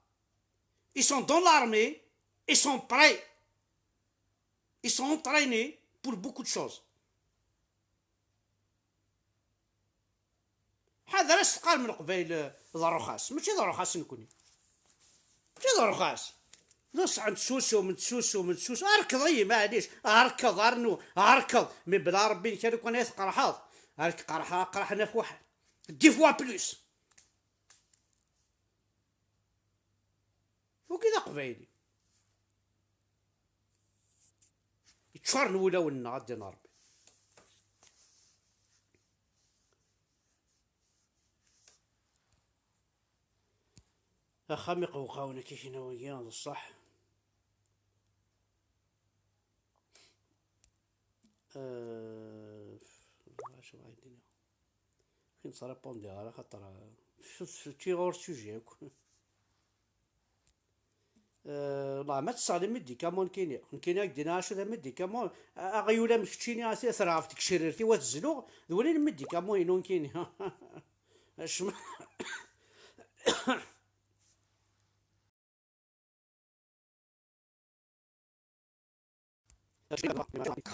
Ils sont dans l'armée, ils sont prêts. Ils sont entraînés pour beaucoup de choses. Ḥader, ad s-teqqarem Leqbayel d rruxas. Mačči d rruxas nekni. Mačči d rruxas. D asɛa n tsusum, n tsusum, n tsusum. Rkeḍ-iyi, maɛlic. Rkeḍ, rnu, rkeḍ. Mi bla Ṛebbi nekk, lukan ay tqerḥeḍ. Ar k-qerḥeɣ, aqraḥ n afwaḥ. Dix fois plus. Wagi d aqbayli. Yeččuren wulawen-nneɣ, ad d-inin Ṛebbi. Axxam iqewqawen akka kina wagi, d ṣṣeḥ. Euh, acu ara d-iniɣ? Ur nettṛipondiɣ ara, xaṭer, euh, tečči ɣur sujet akk. Euh, والله ma tesseɣ les médicaments nekkini. Nekkini ad k-d-iniɣ acu d amédicament. A-, aɣyul am keččini, a t-, terɣef deg tcerrirt-iw ad zluɣ, d win n médicament-inu nekkini. Acma.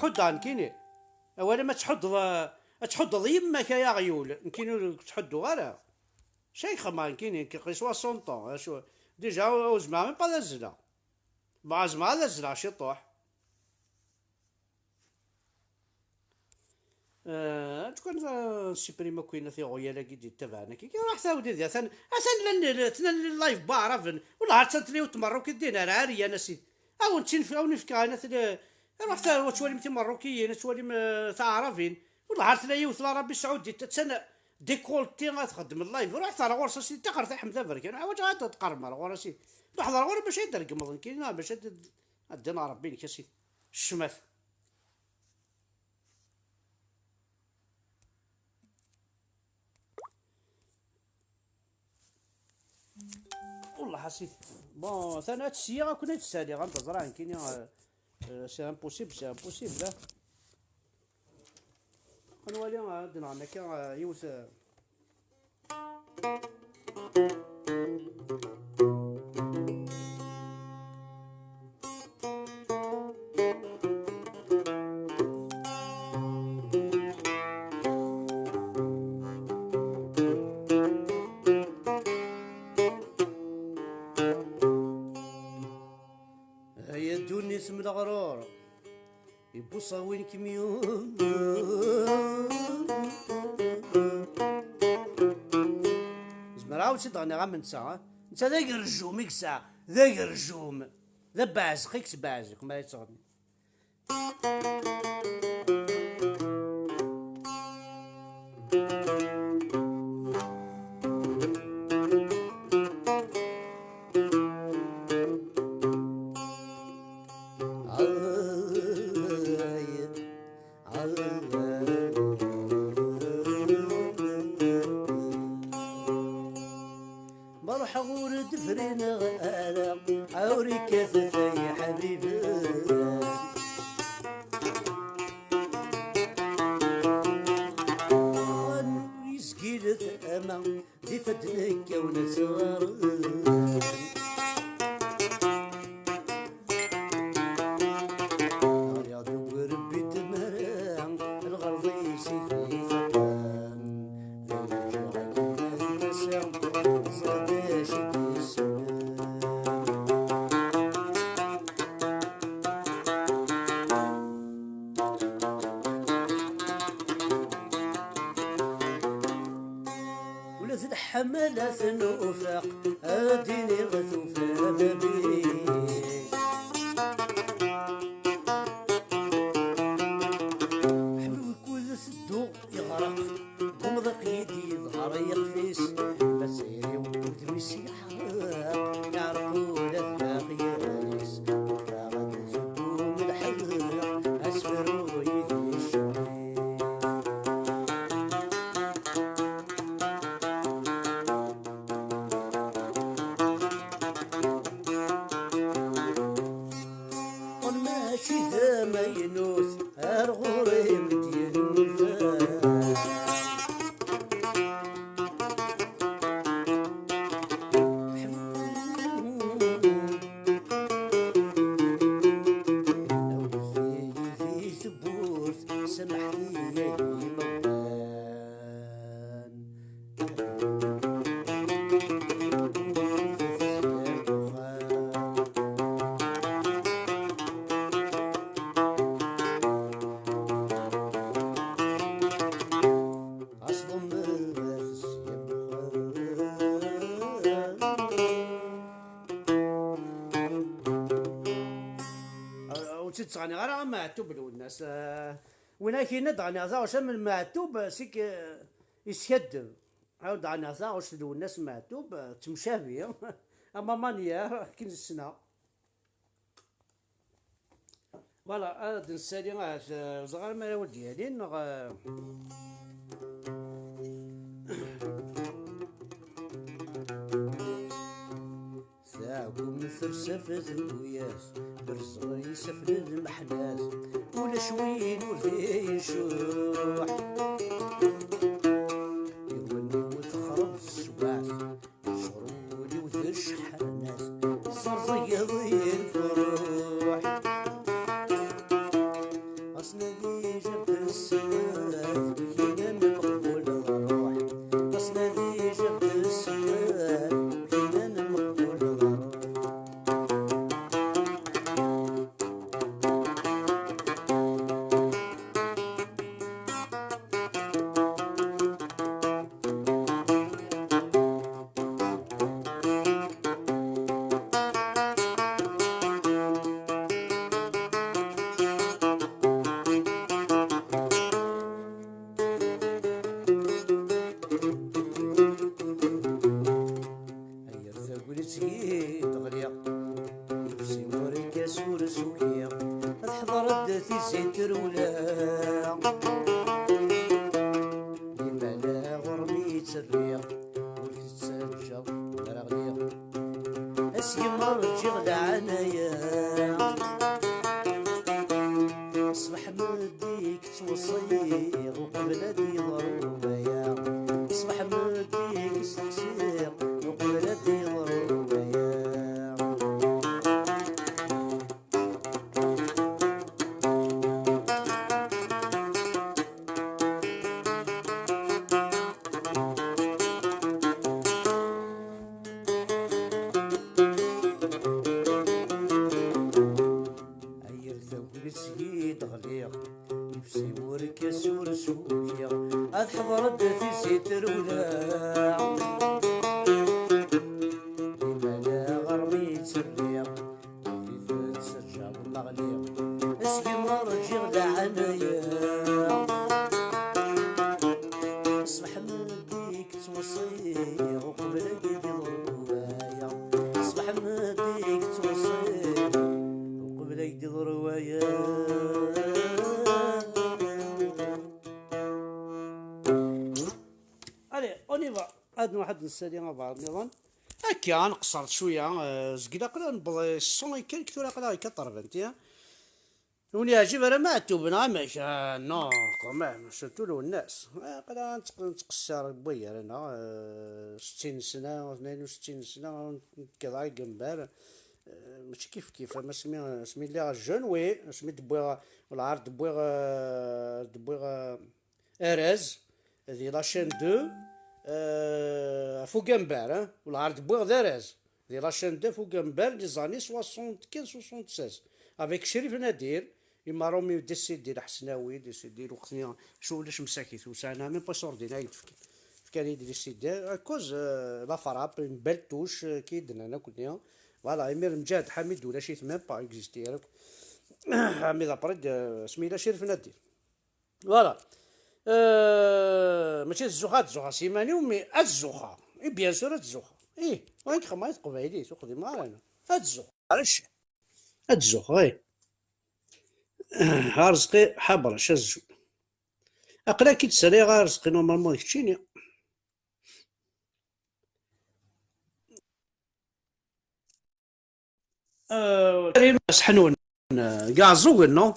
Ḥuddeɣ nekkini. Awal ma tḥuddeḍ, ad tḥuddeḍ yemma-k ay aɣyul. Nekkini ur k-ttḥudduɣ ara. Acu ay xemmeɣ nekkini, nekkini soixante ans, acu, déjà ur zmireɣ même pas ad azzleɣ. Bon, zemreɣ ad azzleɣ ciṭuḥ. Eh, acu kan, eh, supprimer akk-in tiɣyal-agi d-yettabaɛen akka. Ruḥ tawdi di, atan, atan llan, atan llan live n waɛraben. Wala atan tella yiwet n tmerrukit din, ar ɛeryan a sidi. Awen-tt-in-, awen-in-fkeɣ ayen atan, eh, ruḥ ta-, ad twalim timerrukiyin, ad twalim, eh, taɛrabin. Wala ɣer tella yiwet n Larabi Saɛudit, attan décolleté ad txeddem live. Ruḥ ɣer ɣur-s a sidi, ttaxer taḥemt aberkan. Ḥwaǧeɣ ad d-tqerrem ɣer ɣur-a sidi. Ruḥ ɣer ɣur-i bac ad d-tregmeḍ nekkini, neɣ bac ad d-, ad d-ddin Ṛebbi-inek a sidi. Ccmat. Wellah a sidi. Bon, atan ad tt-sliɣ akk ad tt-saliɣ, anda ẓriɣ nekkini, euh, euh, c'est impossible, c'est impossible, hein. Ad nwali, euh, ad nɣen akka, euh, yiwet, euh, Ay a ddunit m leɣrur, ibuṣa win kem-yumen. Zemreɣ ad wen-tt-id-ɣniɣ am netta, eh? Netta d agerjum i yesɛa, d agerjum. D abeɛzeq i yettbeɛziq mi ara yettɣenni. Ma ruḥeɣ ur d-frineɣ ara, ur ikkatet ay ḥbiben. Yezgilet ama d ifadden kkawen ad tɣaren. Ɣriɣ deg urebbi n tmara, lɣerḍ-is i t-ixeddem. D ayen ǧǧiɣ akken ad n-aseɣ, ẓriɣ d acu i d-isem. Ula d leḥmala tenufeq, ad d-iniɣ tufa baba-k. Ḥbibi kud tedduɣ yeɣreq, deg umḍiq i d-yeḍher yixef-is, ma d tayri udem-is yeḥreq, yeɛreq ula d leɣyal-is, ffeɣ ad tzubbum lḥeq, asefru yid-i ccemi. Qqel mačči d amaynut, ar ɣur-i m-d-yenfa. Awit-iyi di tewwurt, samḥet-iyi ay imawlan. Ur tt-id-ttɣenniɣ ara am Meɛtub Lwennas. Ah, win ak yenna d-ɣenniɣ taɣect am Meɛtub, sik, eh, yeskaddeb. Ɛawed-aɣ neɣ taɣect d Lwennas Meɛtub, eh, ttemcabi, ama manière, akken ssneɣ. Voilà, ad d-nessali ahat, eh, ẓer ma ara wen-d-yalin, neɣ, eh, Taɛkumt tersef d tuyat, berzeɣ isaflen lmeḥnat, ulac win ur d-icuḥ. Iwenni-w texreb teswaɛt, ccɣel ul-iw d cḥanat, ẓerẓegeḍ i lefruḥ. Ɣas nadi jab ssmad, wigina n meqbul ṛṛuḥ. Ɣas nadi jab ssmad. Seg-m ur ǧǧiɣ leɛnaya. Ṣṣbeḥ meddi-k ttweṣṣiɣ uqbel ad d-yeḍru waya. Ṣṣbeḥ meddi-k steqsiɣ uqbel ad d-yeḍru waya. Ay irtaw deg-s i d-ɣliɣ, ifsi urkas ur sukiɣ, ad ḥeḍreɣ tizi trewla. Limana ɣer mi tt-rriɣ, di tettaǧǧaḍ ma ɣliɣ, asegmi ur ǧǧiɣ leɛnaya. Ṣṣbeḥ meddi-k ttweṣṣiɣ uqbel ad d-iḍru waya. Ṣṣbeḥ meddi-k ttweṣṣiɣ uqbel ad d-iḍru waya. Allez, on y va. Ad nruḥ ad d-nessali abɛaḍ nniḍen. Akka, ad nqeṣṣer cwiya, euh, zgil aql-aɣ newweḍ i ṣṣun i quelques, tura aql-aɣ i quatre-vingts, hein. Ur yeɛǧib ara Maɛtub, neɣ amek? Ah, non, quand même, surtout Lwennas. Ah, aql-aɣ nettq-, nettqeṣṣer n waygar-nneɣ, euh, settin sna, tnayen u settin sna, nekkeḍ Agembar. Euh, mačči kif kif, am asmi, asmi lliɣ jeune, oui, asmi d-wwiɣ, lɛar d-wwiɣ, euh, d-wwiɣ, euh, Arraz, di la chaîne deux, euh, ɣef Ugambar, hein, u lɛar d-wwiɣ d Arraz, di la chaîne deux ɣef Ugambar, les années soixante-quinze soixante-seize, avec Crif Nadir, imma Romi décédé, Lḥesnawi décédé, lweqt-nni, ulac msakit, ur sɛin même pas ordinaire i d-fkan. Fkan-iyi-d les C D, à cause, euh, la frappe, une belle touche, euh, qui donne un coup de main. Voilà, imir Mǧahed Ḥamid ulac-it même pas, existé ara. Ḥamid après, euh, asmi yella Crif Nadir. Voilà. Euh, mačči ad zuxxeɣ, ad zuxxeɣ s yiman-iw, mais ad zuxxeɣ. Et bien sûr, ad zuxxeɣ. Ih, wayen xedmeɣ i teqbaylit, ur xdimeɣ ara ana. Ad zuxxeɣ. Ɛlac? Ad zuxxeɣ, ih. Arezqi Ḥabrac, azul. Aql-ak-id saliɣ Arezqi, normalement d keččini. Euh, Karim Seḥnun, euh, Gaɛẓugen, non?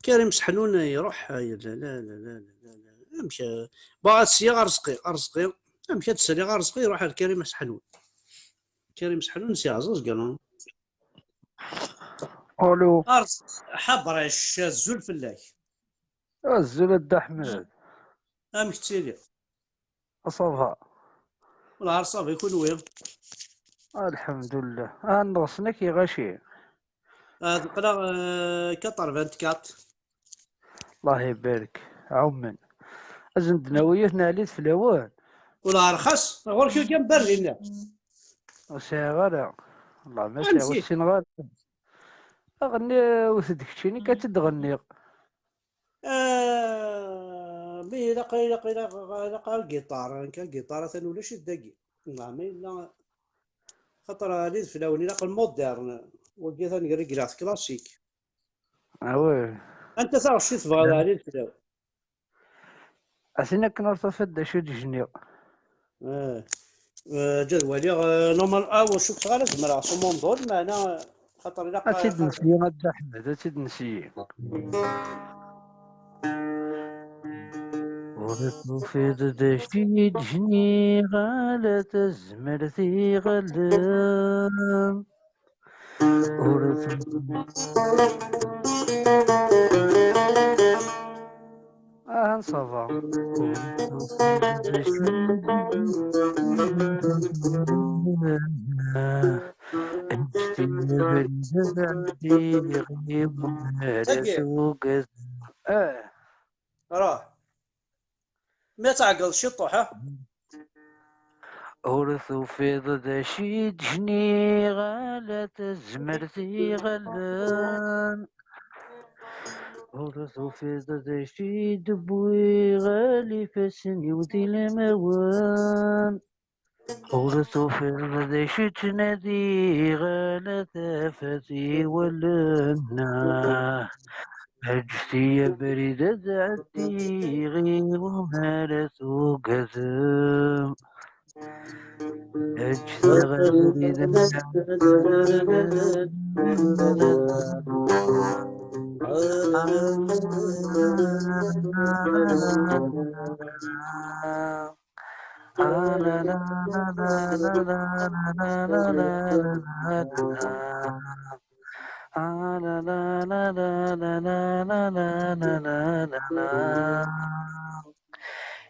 Karim Seḥnun iruḥ, euh, la, la, la, la, la, la, la. Amek, euh, bon, ad sliɣ Arezqi, Arezqi. Amek ad sliɣ Arezqi iruḥ ar Karim Seḥnun? Karim Seḥnun si Ɛeẓẓug, non? Alo. Arezqi Ḥabrac, azul fell-ak. Azul a Dda Ḥmed. Amek ttiliḍ? Ça va. Wellah, ça va, i kunwi? Alḥemdullah. Ah, nneɣsen-ak iɣaci. Ah, aql-aɣ, euh, quatre-vingt-quatre. Allah ibarek. Ɛummen. Azen-d nawi yiwet n ɛlit fell-awen. Wellah, rxas. Ɣur-k kan Berlin. Ur sɛiɣ ara. Wellah, ma sɛiɣ, ur ssineɣ ara. Aɣenni, wet-d keččini, ad tt-id-ɣenniɣ. Ah, mi ilaq, ilaq, ilaq, ilaq agiṭar, nekk agiṭar atan ulac-it dagi. Neɣ ma yella, xaṭer ɛli d fell-awen, ilaq lmodern. Wagi atan regleɣ-t classique. Ah ouais. Anta taɣect i tebɣiḍ, ɛli d fell-awen? Aten akken ur tufiḍ d acu i d-jniɣ. Ah. Eh, ǧad waliɣ, eh, normal, ah, ur cukkeɣ ara zemreɣ s umundul, meɛna xaṭer ilaq ad tt-id-nesyi, a Dda Ḥmed, ad tt-id-nesyi. Ur tufiḍ d acu i d-jniɣ, ala tazmert iɣallen. Ur tufiḍ. Ah, ça va. Ah. Ruḥ. Mi ad tɛeggeḍ ciṭuḥ, ha? Ur tufiḍ d acu i d-jniɣ, ala tazmert iɣallen. Ur tufiḍ d acu i d-wwiɣ, ala ifassen-iw d ilmawen. Ur tufiḍ d acu i ttnadiɣ, ala tafat i wallen. Eǧǧet-iyi abrid ad ɛeddiɣ, iɣumar ad tugadem. Eǧǧ-aɣ abrid n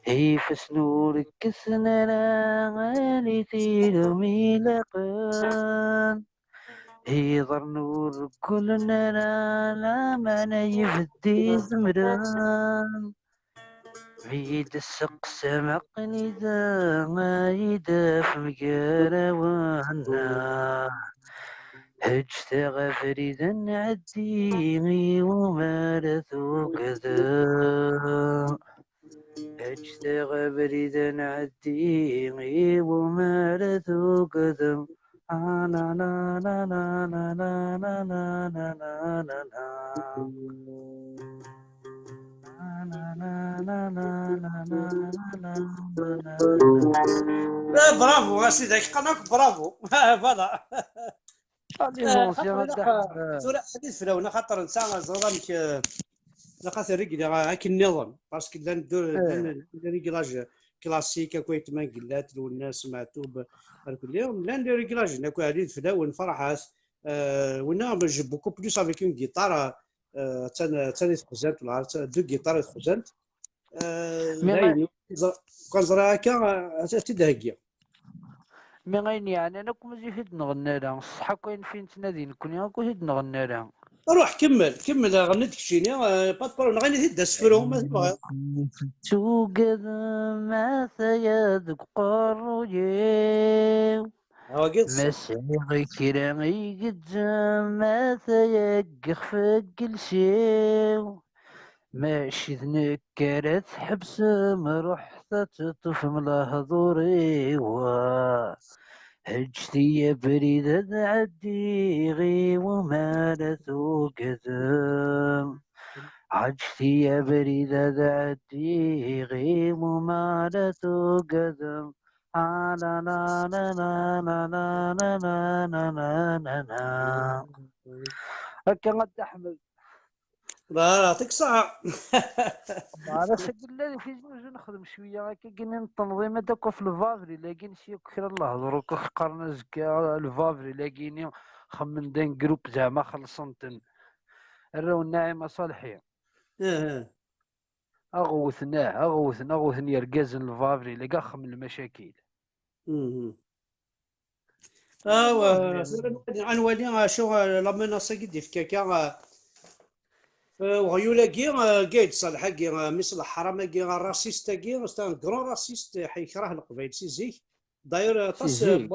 Ifassen ur kksen ara alit ilum ilaqen, iḍarren ur regglen ara lameɛna ibedd izemren. Mi d-testeqsam aql-i da, ad yi-d-tafem gar-awen. Eǧǧet-aɣ abrid ad nɛeddi iwumi ara tugadem. Eǧǧet-aɣ abrid ad nɛeddi iwumi ara tugadem. Eh, bravo, a sidi, qqaren akk bravo. Voilà. Allez, Eh, bon, c'est aql-aɣ, un eh, tura ad fell-awen, axaṭer nesɛa ẓriɣ amek, eh, ilaq ad t-rregleɣ akken nniḍen, parce que llan deux, Eh. llan, llan réglages classiques, akk aytma n Gellad, Lwennas, Meɛtub, Arkelli, llan les réglages, akk ad fell-awen, Ferḥat, eh, winna, j'ai beaucoup plus avec une guitare, eh, attan, attan i texzant, wala attan deux guitares i texzant. Eh, Mais dayen, kan ẓriɣ akka, eh, ad t-id-heggiɣ. Mi ayen yeɛnan akk mazal ur t-id-nɣenni ara. Ṣṣeḥ akk ayen fi nettnadi nekkni akk ur t-id-nɣenni ara. Ruḥ, kemmel, kemmel, ɣenni-d keččini, eh, pas de problème, ɣenni-t-id d asefru, ma tebɣiḍ. Tugadem ataya deg uqerruy-iw. Wagi d Ma sɛiɣ kra i gezzem ataya deg ixef n yiles-iw. Mačči d nekk ara tḥebsem, ruḥet ad teṭṭfem lehdur-iw. Eǧǧet-iyi abrid ad ɛeddiɣ iwumi ara tugadem. Eǧǧet-iyi abrid ad ɛeddiɣ iwumi ara tugadem. Ah, la, la, la. Akka a Dda Ḥmed. Bah, يعطيك الصحة. Ala, ass-agi llan fi zuz nexdem cwiya akka gini n tenḍimat akk ɣef lvavri lagini si akk kra n lehdur akk qqaren azekka lvavri lagini xemmen d un groupe zeɛma xellṣen-ten. Arraw n Naɛima Ṣalḥi. Eh, eh. Aɣ wten, ah, aɣ wten, aɣ wten yergazen lvavri lagi xemmen lmacakil. Mhm. Awa, tura ad nwali acu, eh, la menace-agi d-ifka akka, eh, eh, uɣyul-agi, eh, Gayd Ṣaleḥ-agi, eh, mmi-s leḥram-agi, eh, raciste-agi, c'est un grand raciste, eh, yekreh Leqbayel si zik. D'ailleurs, eh, aṭas, eh,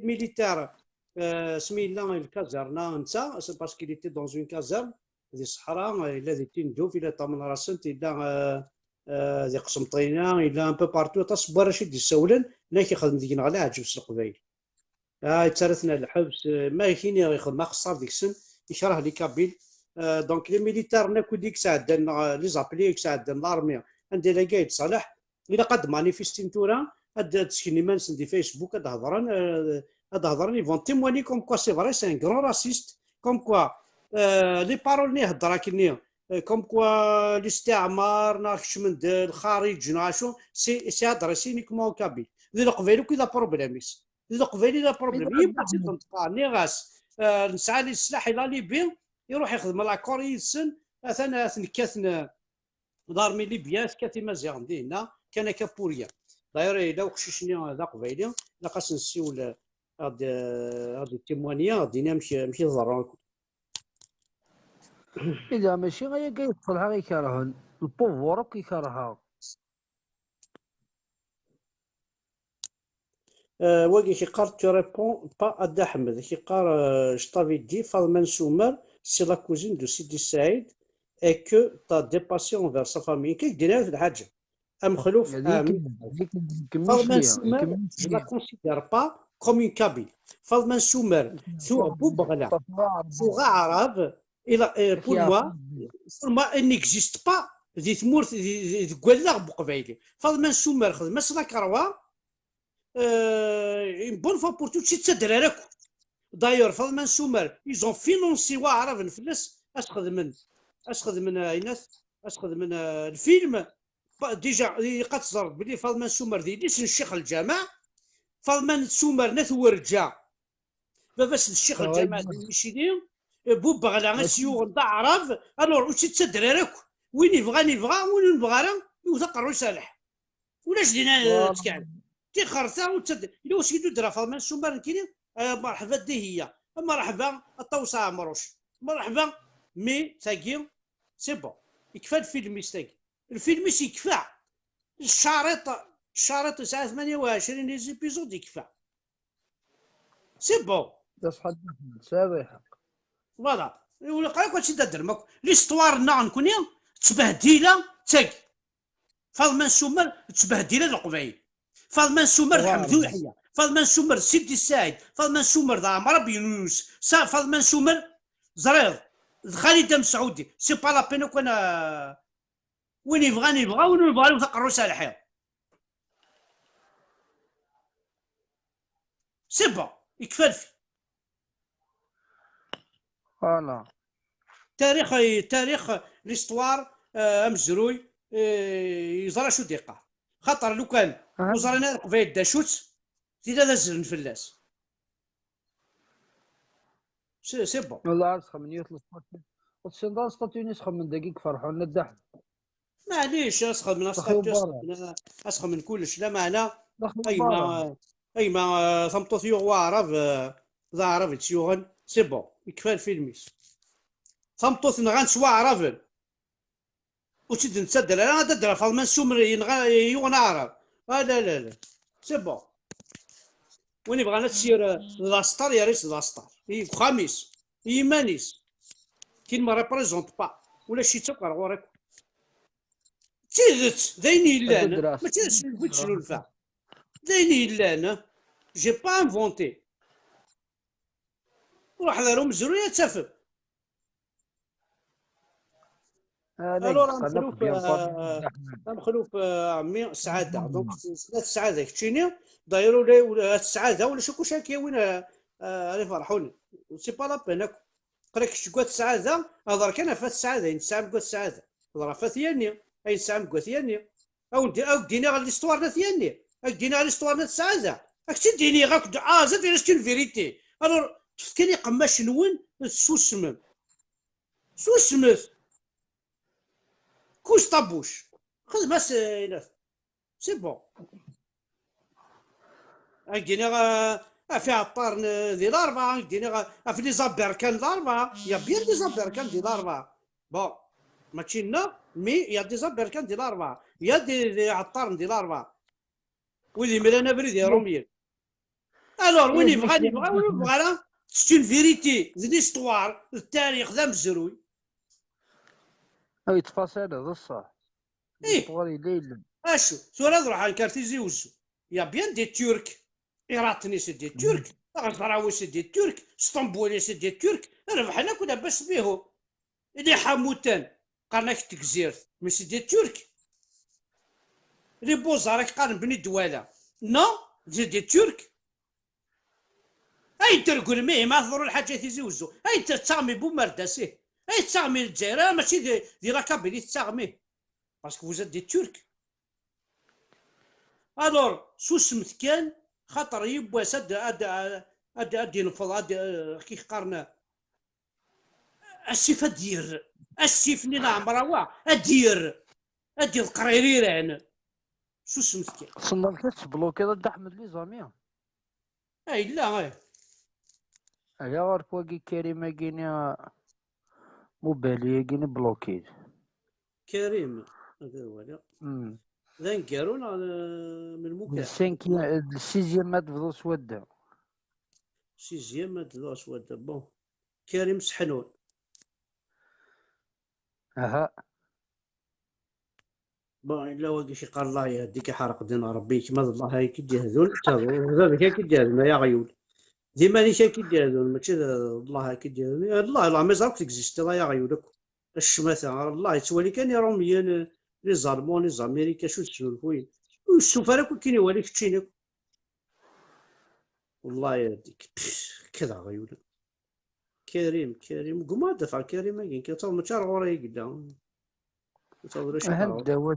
militaire, eh, asmi yella lkazerna netta, c'est parce qu'il était dans une caserne, di ṣṣeḥra, eh, yella di Tindouf, yella di Tamanrasent, yella, eh, eh, di Qsenṭina, yella un peu partout, aṭas n warrac i d-issawlen, nnak ixdem deg-neɣ leɛǧeb s Leqbayel. Ah, yettarra-ten ɣer lḥebs, eh, ma kini ixdem axeṣṣar deg-sen, yekreh les Kabyles. Eh, donc, les militaires-nni akk i yesɛeddan, neɣ, eh, les appelés i yesɛeddan l'armée, anda yella Gayd Ṣaleḥ, ilaq ad manifestin tura, ad, ad sken iman-nsen di Facebook, ad hedren, eh, ad hedren, ils vont témoigner comme quoi c'est vrai, c'est un grand raciste, comme quoi, eh, les paroles-nni ihedder akkenni, eh, comme quoi listiɛmar, neɣ kecmen-d lxariǧ, neɣ acu, c'est, c'est adressé uniquement aux Kabyles. D Leqbayel akk i d aproblème-is. D Leqbayel i d aproblème. Yewwi-tt-id neṭqa, nniɣ-as, eh, nesɛa leslaḥ i la Libye, iruḥ ixdem l'accord yid-sen, atan ad ten-kkaten, eh, l'armée libyen, tekkat Imaziɣen dihinna, kan akka pour rien. D'ailleurs, yella uqcic-nni d aqbayli, ilaq ad s-nessiwel, eh, ad, eh, ad d-itimwani, ad d-ini amek, amek i teḍra akk. Ida, mačči ayagi i Ṣalḥa i kerhen, le pouvoir akk i kerheɣ. Eh, wagi ki qqar, tu réponds pas à Dda Ḥmed, ki qqar, eh, je t'avais dit, Faḍma n Sumer, c'est la cousine de Sidi Saïd, et que t'as dépassé envers sa famille. Kik d-yenna lḥaǧa. Amexluf, Faḍma n Sumer, je la considère pas comme une Kabyle. Faḍma n Sumer, tuɣ Bubeɣla, tuɣ Aɛrab, et la, euh, pour moi, pour moi, elle n'existe pas di tmurt, di, di, deg wallaɣ n Uqbayli. Faḍma n Sumer, xdem-as lakarwa, euh, une bonne fois pour toutes, ur tt-id-ttader ara akk. D'ailleurs, Faḍma n Sumer, ils ont financé waɛraben fell-as, ad s-xedmen, ad s-xedmen, euh, inat, ad s-xedmen, euh, lfilm. Déjà, ilaq ad teẓreḍ belli Faḍma n Sumer d yelli-s n Ccix Lǧameɛ. Faḍma n Sumer n At Werǧa, baba-s d Ccix Lǧameɛ d Micili. Bubaɣla i s-yuɣen d aɛrab. Alors, ur tt-id-ttader ara akk. Win yebɣan yebɣa, win ur nebɣi ara, iwet aqerru-s ar lḥiḍ. Ulac dinna ttkan. Tixerta ur ttad-, yella wasmi d-udreɣ Faḍma n Sumer nekkini, ah, merḥba Dihiya, ah, merḥba a Ṭawes Ɛemruc, merḥba, mais tagi, c'est bon, yekfa lfilm-is tagi. Lfilm-is yekfa. Ccaṛiṭ, ccaṛiṭ yesɛa tmanya u ɛecrin les épisodes, yekfa. C'est bon. D aṣḥaḥ, tesɛiḍ lḥeqq. Voilà. Ur ilaq ara ad tt-id-tadrem akk. L'histoire-nneɣ nekkni, ttbehdila d tagi. Faḍma n Sumer d ttbehdila d Leqbayel. Faḍma n Sumer d Ḥemdu Yeḥya. Faḍma n Sumer d Sidi Ssaɛid. Faḍma n Sumer d Ɛmer Abiyunus. Sa Faḍma n Sumer, ẓriɣ, d Xalida Mesɛudi. C'est pas la peine akk ad n-, win yebɣan yebɣa, win ur nebɣi ara iwet aqerru-s ar lḥiḍ. C'est bon, yekfa lfi. Voilà. Tarix, tarix, l'histoire, euh, amezruy, euh, yeẓra acu d-yeqqar. Xaṭer lukan ur ẓrin ara Leqbayel d acu-tt, tili ad azzlen fell-as. C'est, c'est bon. Wallah, ad sxedmen yiwet n lstatut. Ur tessineḍ ara lstatut-nni sxedmen dagi deg Ferḥun n Dda Ḥmed. Maɛlic, ad sxedmen astatut, ad sxedmen, ad sxedmen kullec, lameɛna, a yemma, a yemma, eh, tameṭṭut yuɣ waɛrab, eh, d aɛrab i tt-yuɣen, c'est bon, yekfa lfilm-is. Tameṭṭut nɣan s waɛraben. Ur tt-id-nettader ara, ad d-adreɣ Faḍma n Sumer yenɣa, yuɣen aɛrab. Ah, la, la, la. C'est bon. Win yebɣan ad tt-yerr d asṭar, yerr-itt d asṭar. I uxxam-is, i yiman-is. Qui ne me représente pas. Ulac-itt akk ar ɣur-i akk. D tidet, d ayen yellan. Mačči d acu i d-snulfaɣ. D ayen yellan. J'ai pas inventé. Ruḥ ar umezruy ad tafem. Alors, a Mexluf, a Mexluf, a ɛemmi, Sɛada. Donc, snat Sɛada keččini. D'ailleurs, ula, ula, At Sɛada, ulac akk acu ara k-yawin, a, a, ar Iferḥunen. C'est pas la peine akk. Qrib kečč deg At Sɛada, hḍer kan ɣef At Sɛada, ayen tesɛam deg At Sɛada. Hḍer ɣef At Yanni, ayen tesɛam deg At Yanni. Ad wen-d-, ad k-d-iniɣ l'histoire n At Yanni, ad k-d-iniɣ l'histoire n At Sɛada, ad k-tt-id-iniɣ akk de A à Z, il reste une vérité. Alors, ṭṭfet kan iqemmacen-nwen, tessusmem. Susmet. Couche ta bouche. Xedm-as, euh, inat. C'est bon. Ad k-d-iniɣ, euh, ɣef iɛeṭṭaren, euh, di Larebɛa, ad k-d-iniɣ, euh, ɣef les aberkan di Larebɛa. Il y a bien des aberkan di Larebɛa. Bon, mačči nneɣ, mais il y a des aberkan di Larebɛa. Il y a des, des iɛeṭṭaren di Larebɛa. Wid yemlan abrid i Irumyen. Alors, win yebɣan yebɣa, win ur yebɣi ara, c'est une vérité, d l'histoire, d tarix, d amezruy. Ay ttfaṣil, d ṣṣeḥ. Ih. L'histoire yella yella. Acu? Tura ad ruḥeɣ nekk ar Tizi Wezzu. Il y a bien des Turcs. Iraṭni, c'est des Turcs. Ɣer Ṭrawi, c'est des Turcs. Sṭembuli, c'est des Turcs. Rebḥen akk labas bihu. Les Ḥamuten, qqaren-ak Tegzirt, mais c'est des Turcs. Les Beaux-Arts, ak qqaren Bni Dwala. Non, c'est des Turcs. Ay d-tregglem, ihi ma teḍru lḥaǧa i Tizi Wezzu, ay d-tettaɣem i Bumerdas, ih. Ay tettaɣem i Lezzayer, ah, mačči di, di la Kabylie tettaɣem, ih. Parce que vous êtes des Turcs. Alors, susmet kan, xaṭer yiwwas ad, ad, ad, ad, ad d-infeḍ, ad, ad, kif qqaren, asif ad d-yerr. Asif-nni n Ɛemrawa ad d-yerr. Ad d-iḍeqqer iriran. Susmet kan. Tessneḍ amek ad tblukiḍ a Dda Ḥmed les amis? Ah, yella, eh. Ala ɣer wagi Karim-agi-ni, Mubali-agi-ni bloqué. Karim, ad waliɣ. Hmm. D aneggaru neɣ d, melmi kan? D le cinquième, d le sixième ad bḍu s wadda. Sixième ad bḍu s wadda. Bon. Karim Seḥnun. Aha. Bon, yella wagi i k-iqqar Allah yehdi-k, iḥreq din Rebbi-k, ma d Allah ay k-id-yehdun, d baba-k ay k-id-yehdun, ay aɣyul. D iman-ik ay k-id-yehdun, mačči d Allah ay k-id-yehdun. Allah, Allah, mais akk tegzistiḍ, ay aɣyul akk. A ccmata, Allah yettwali kan Irumyen, les Allemands, les Américains, acu d-snulfuyen. Ur yestufa ara akk akken iwali keččini akk. Wallah, yerdek. Pff, ked aɣyul. Karim, Karim. Guma ad afeɣ Karim-agi. Kataw mačči ar ɣur-i i yella. Kataw ulac. Ahan ddawa,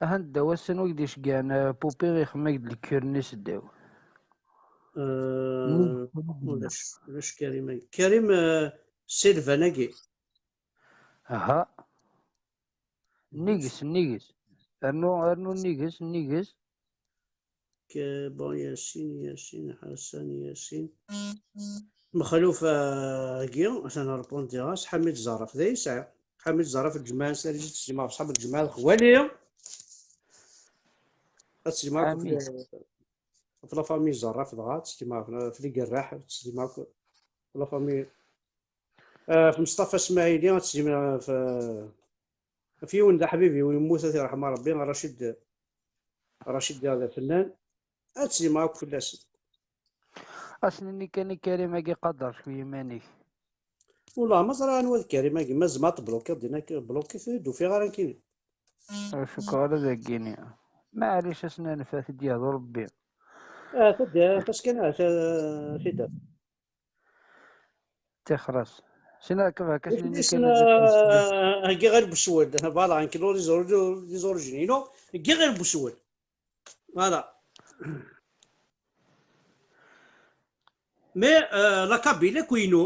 ahan ddawa sen wi d-iceggɛen, eh, Pupi ixemmag-d lkir-nni s ddaw. Eh, ulac, ulac Karim-agi. Karim, eh, Silvan-agi. Aha. Nnig-s, nnig-s. Rnu, rnu nnig-s, nnig-s. Ke-, bon, Yasin, Yasin, Ḥasan, Yasin. Mexluf, ah, agi, atan répondre-as, Ḥamid Zaraf, d ay yesɛa. Ḥamid Zaraf, lǧemɛa n Sarit, ad tejmeɛ ṣṣḥab lǧemɛa d xwali. Ad tejmeɛ akk ɣef la famille Zaraf, dɣa ad tejmeɛ ɣef, ɣef Ligerraḥ, ad tejmeɛ akk la famille. Ah, ɣef Mustafa Smaɛili, ad tejmeɛ ɣef, ɣef yiwen d aḥbib-iw yemmut, ad t-yerḥem Rebbi, Racid, Racid d afennan. Ad tejmeɛ akk fell-asen. Asen-nni kan i Karim-agi qader cwi iman-ik. Wallah, ma ẓriɣ anwa d Karim-agi, ma tzemreḍ teblukiḍ dinna, blukit, ur d-ufiɣ ara nekkini. Ur cukkeɣ ara d agini. Maɛlic, asen-anef, ad t-id-yehdu Rebbi. Ah, tad-, tas kan, ah, ta-, t-id-af. Tixer-as. Sin akka, akka, sin-nni kan, ah, heggiɣ ɣer Buswel. Voilà, nekk les or-, les origines-inu, heggiɣ ɣer Buswel. Voilà. Mais, euh, la Kabylie akk inu,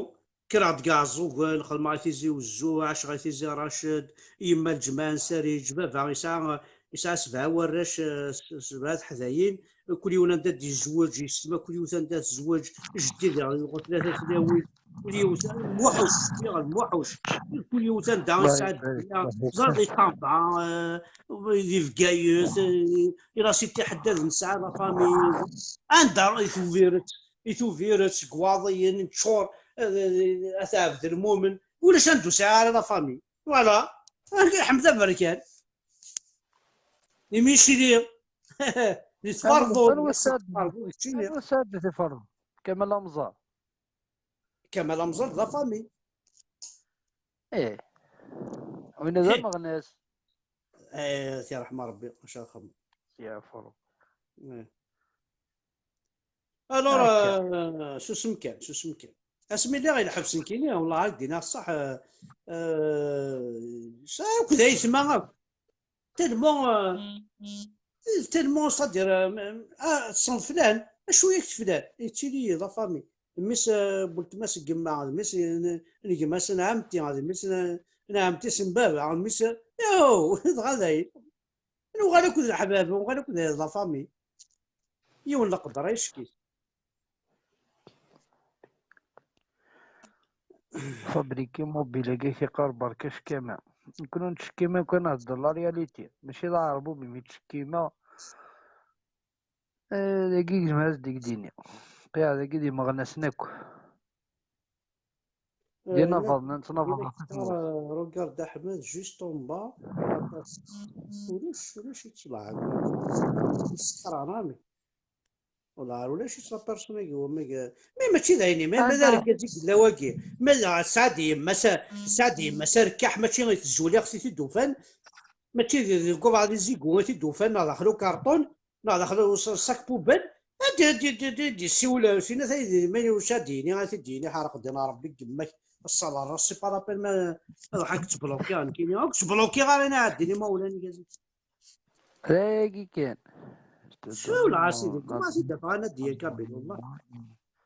kkreɣ-d deg Iɛeẓẓugen, xedmeɣ i Tizi Wezzu, ɛaceɣ i Tizi Raced, yemma Lǧemɛa n Sarij, baba yesɛa, yesɛa sebɛa warrac, euh, s-, sebɛa teḥdayin, kul yiwen anda d-yezweǧ, yessetma kul yiwet anda tezweǧ, jeddi diɣ yuɣ tlata tlawin, kul yiwet, lmuḥuc, diɣ lmuḥuc, kul yiwet anda yesɛa ddina, ẓer di Ṭabɛa, euh, di Bgayet, euh, i la cité ḥeddad nesɛa la famille, anda i Tubiret, i Tubiret, seg Waḍiyen, neččur, euh, At Ɛebdelmumen, ulac anda ur sɛiɣ ara la famille. Voilà. Ḥmed aberkan. Imi cili. Di tferḍu, anwa sɛedda, tferḍu, di tcini. Anwa sɛedda tiferḍu? Kamal Amẓar. Kamal Amẓar d la famille. Eh. Win d ameɣnas. Eh, ti ṛeḥma Ṛebbi, maca axxam. Yeɛfu Ṛebbi. Eh. Alors, euh, susem kan, susem kan. Asmi lliɣ i lḥebs nekkini, wallah, ad d-iniɣ ṣṣeḥ, euh, euh, akk d aytma akk. Tellement, euh, tellement, c'est-à-dire, euh, ah, tessen flan, acu yak flan, yettili d la famille. Mmi-s, euh, n weltma-s n yemma, d mmi-s n, n gma-s n ɛemti, d mmi-s n, n ɛemti-s n baba, d mmi-s, yo, dɣa dayen. Nuɣal akk d leḥbab, nuɣal akk d la famille. Yiwen leqder ay ccek-it. Fabriquer mobile-agi ak-iqqar berka ccekama. Nekni ur nettcekkima, kan nhedder la réalité. Mačči d aɛerbu imi ttcekkimeɣ. Eh, dagi gzem-as-d i k-d-iniɣ. Qiɛed dagi d imeɣnasen akk. D inabaḍen, nettnabaḍ ɣef tmurt. Regarde Ahmed, juste en bas. Ulac, ulac yettlaɛab. Yesxer rami. Wallah, ulac yettla personne-agi, wamag. Mais mačči d ayen, ma, ma d argaz i yella wagi. Ma d, tesɛa-d yemma-s, tesɛa-d yemma-s arkaḥ, mačči i tezzuliɣ i t-id-ufan. Mačči d, deg ubaɛḍ izigu i t-id-ufan, neɣ daxel ukarṭun. Neɣ daxel usac poubelle, ad d-, ad d-, ad d-, ad d-yessiwel, euh, sina tayi d iman-iw, ad d-yini, ad t-id-yini, ḥareq ddin a Rebbi, deg yemma-k, ṣṣala, c'est pas la peine ma ad ruḥeɣ ad k-ttblokiɣ, nekkini, ad k-ttblokiɣ ara, ad ɛeddin imawlan-ik. Dagi kan. Siwel ɣas, sidi, kuma ad t-id-afeɣ, ad d-yekk Kabil, wallah.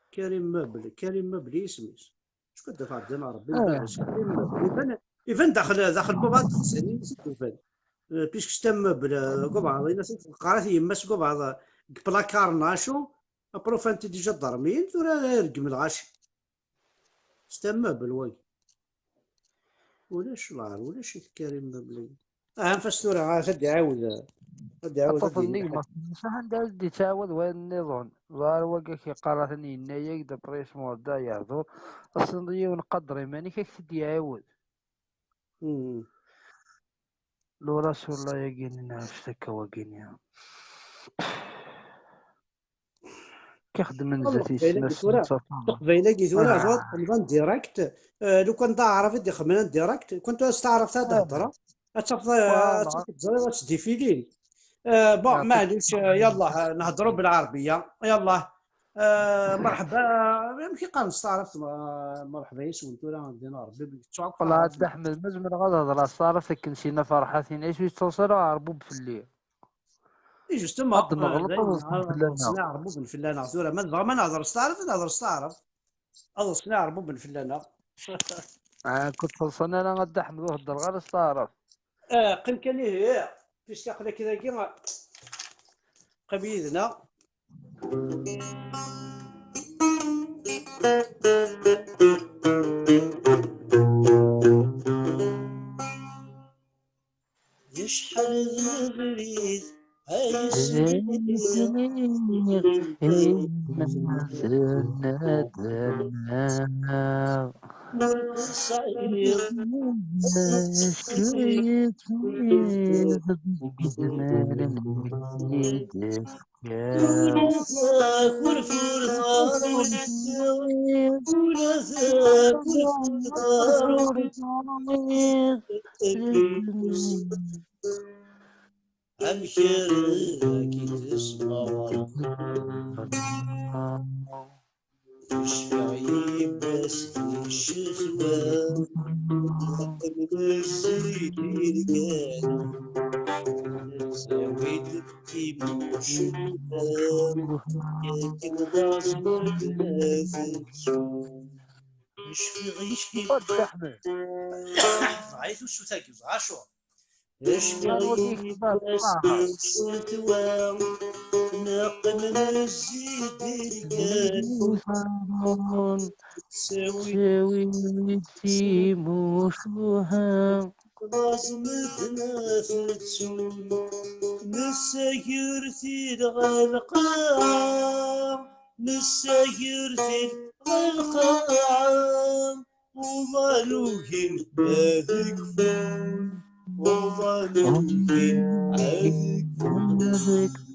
Karim Meuble, Karim Meuble i yisem-is. Acu ad d-afeɣ ddin a Rebbi, iban, iban daxel, daxel baba d-xezzan, i t-id-ufan. Euh, puisque c'est un meuble, euh, deg ubeɛḍ, in-as teqqar-it yemma-s deg ubeɛḍ, deg placard neɣ acu, après ufan-t-id iǧadarmiyen, tura ireggem lɣaci. C'est un meuble, wagi. Ulac lɛar, ulac i tekkar immeuble-agi. Aha, anef-as tura, ad d-iɛawed, ad d-iɛawed, ad d-yini. Aṭṭaf-nni gma, anda ad d-ittɛawad wayen nniḍen? Ẓer wagi k-yeqqar atan yenna-yak-d, après ismu Ṛebbi ad yeɛdur. Ass-nni yiwen qader iman-ik, ad k-t-id-iɛawed. Hmm. Lura sur la yagi-nni neɣ s takka wagi-nni. K-ixedmen zdat yes-sen ass n ṣṣafa. Leqbayel-agi tura, ah, tura txedmeḍ en direct. Euh, lukan d aɛrab i d-ixedmen en direct, lukan tura s taɛrabt ad d-heddreɣ, ad tafeḍ, euh, ad tafeḍ ẓriɣ ad ttdifilin. Euh, bon, maɛlic, euh, yallah, euh, nehedru belɛerbiya. Yallah. Ah, merḥba, amek i qqaren s taɛrabt? Ma-, merḥba yes-wen, tura dina Rebbi yettuɛakk Wala Ɛedda Ḥmed, ma zemreɣ ad hedreɣ s taɛrabt akken sina Ferḥat-in, acu yettaḍsa ara ɛerbub fell-i? Et justement, Ad nɣelṭ, ad ḍsen fell-aneɣ. Ḍsen iɛerbuben fell-aneɣ. Tura ma nebɣa ma nehder s taɛrabt, ad nehder s taɛrabt. Ad ḍsen iɛerbuben fell-aneɣ. Ah, kul ḍsan ara Ɛedda Ḥmed, ur heddreɣ ara s taɛrabt. Ah, qqim kan ihi, puisque aql-ak dagi, qqim yid-neɣ. Acḥal n lebrid ay sliɣ, ay sliɣ, ay sliɣ, ay sliɣ. Amek ara k-id-smeɣreɣ? Cfiɣ yiwwas di ccetwa, neqqen zzit irgan, nettawi-d timucuha, yakken d aẓmud n atettu. Cfiɣ, cfiɣ. Ẓẓɛit ussut-agi, ẓẓɛa acu. Acḥal n ccetwa, neqqen zzit irgan, nettawi-d timucuha, laẓ medden ad tettun, nessager-t-id ɣer lqaɛa, nessager-t-id ɣer lqaɛa. Uḍan ugin ad kfun, uḍan ugin ad kfun.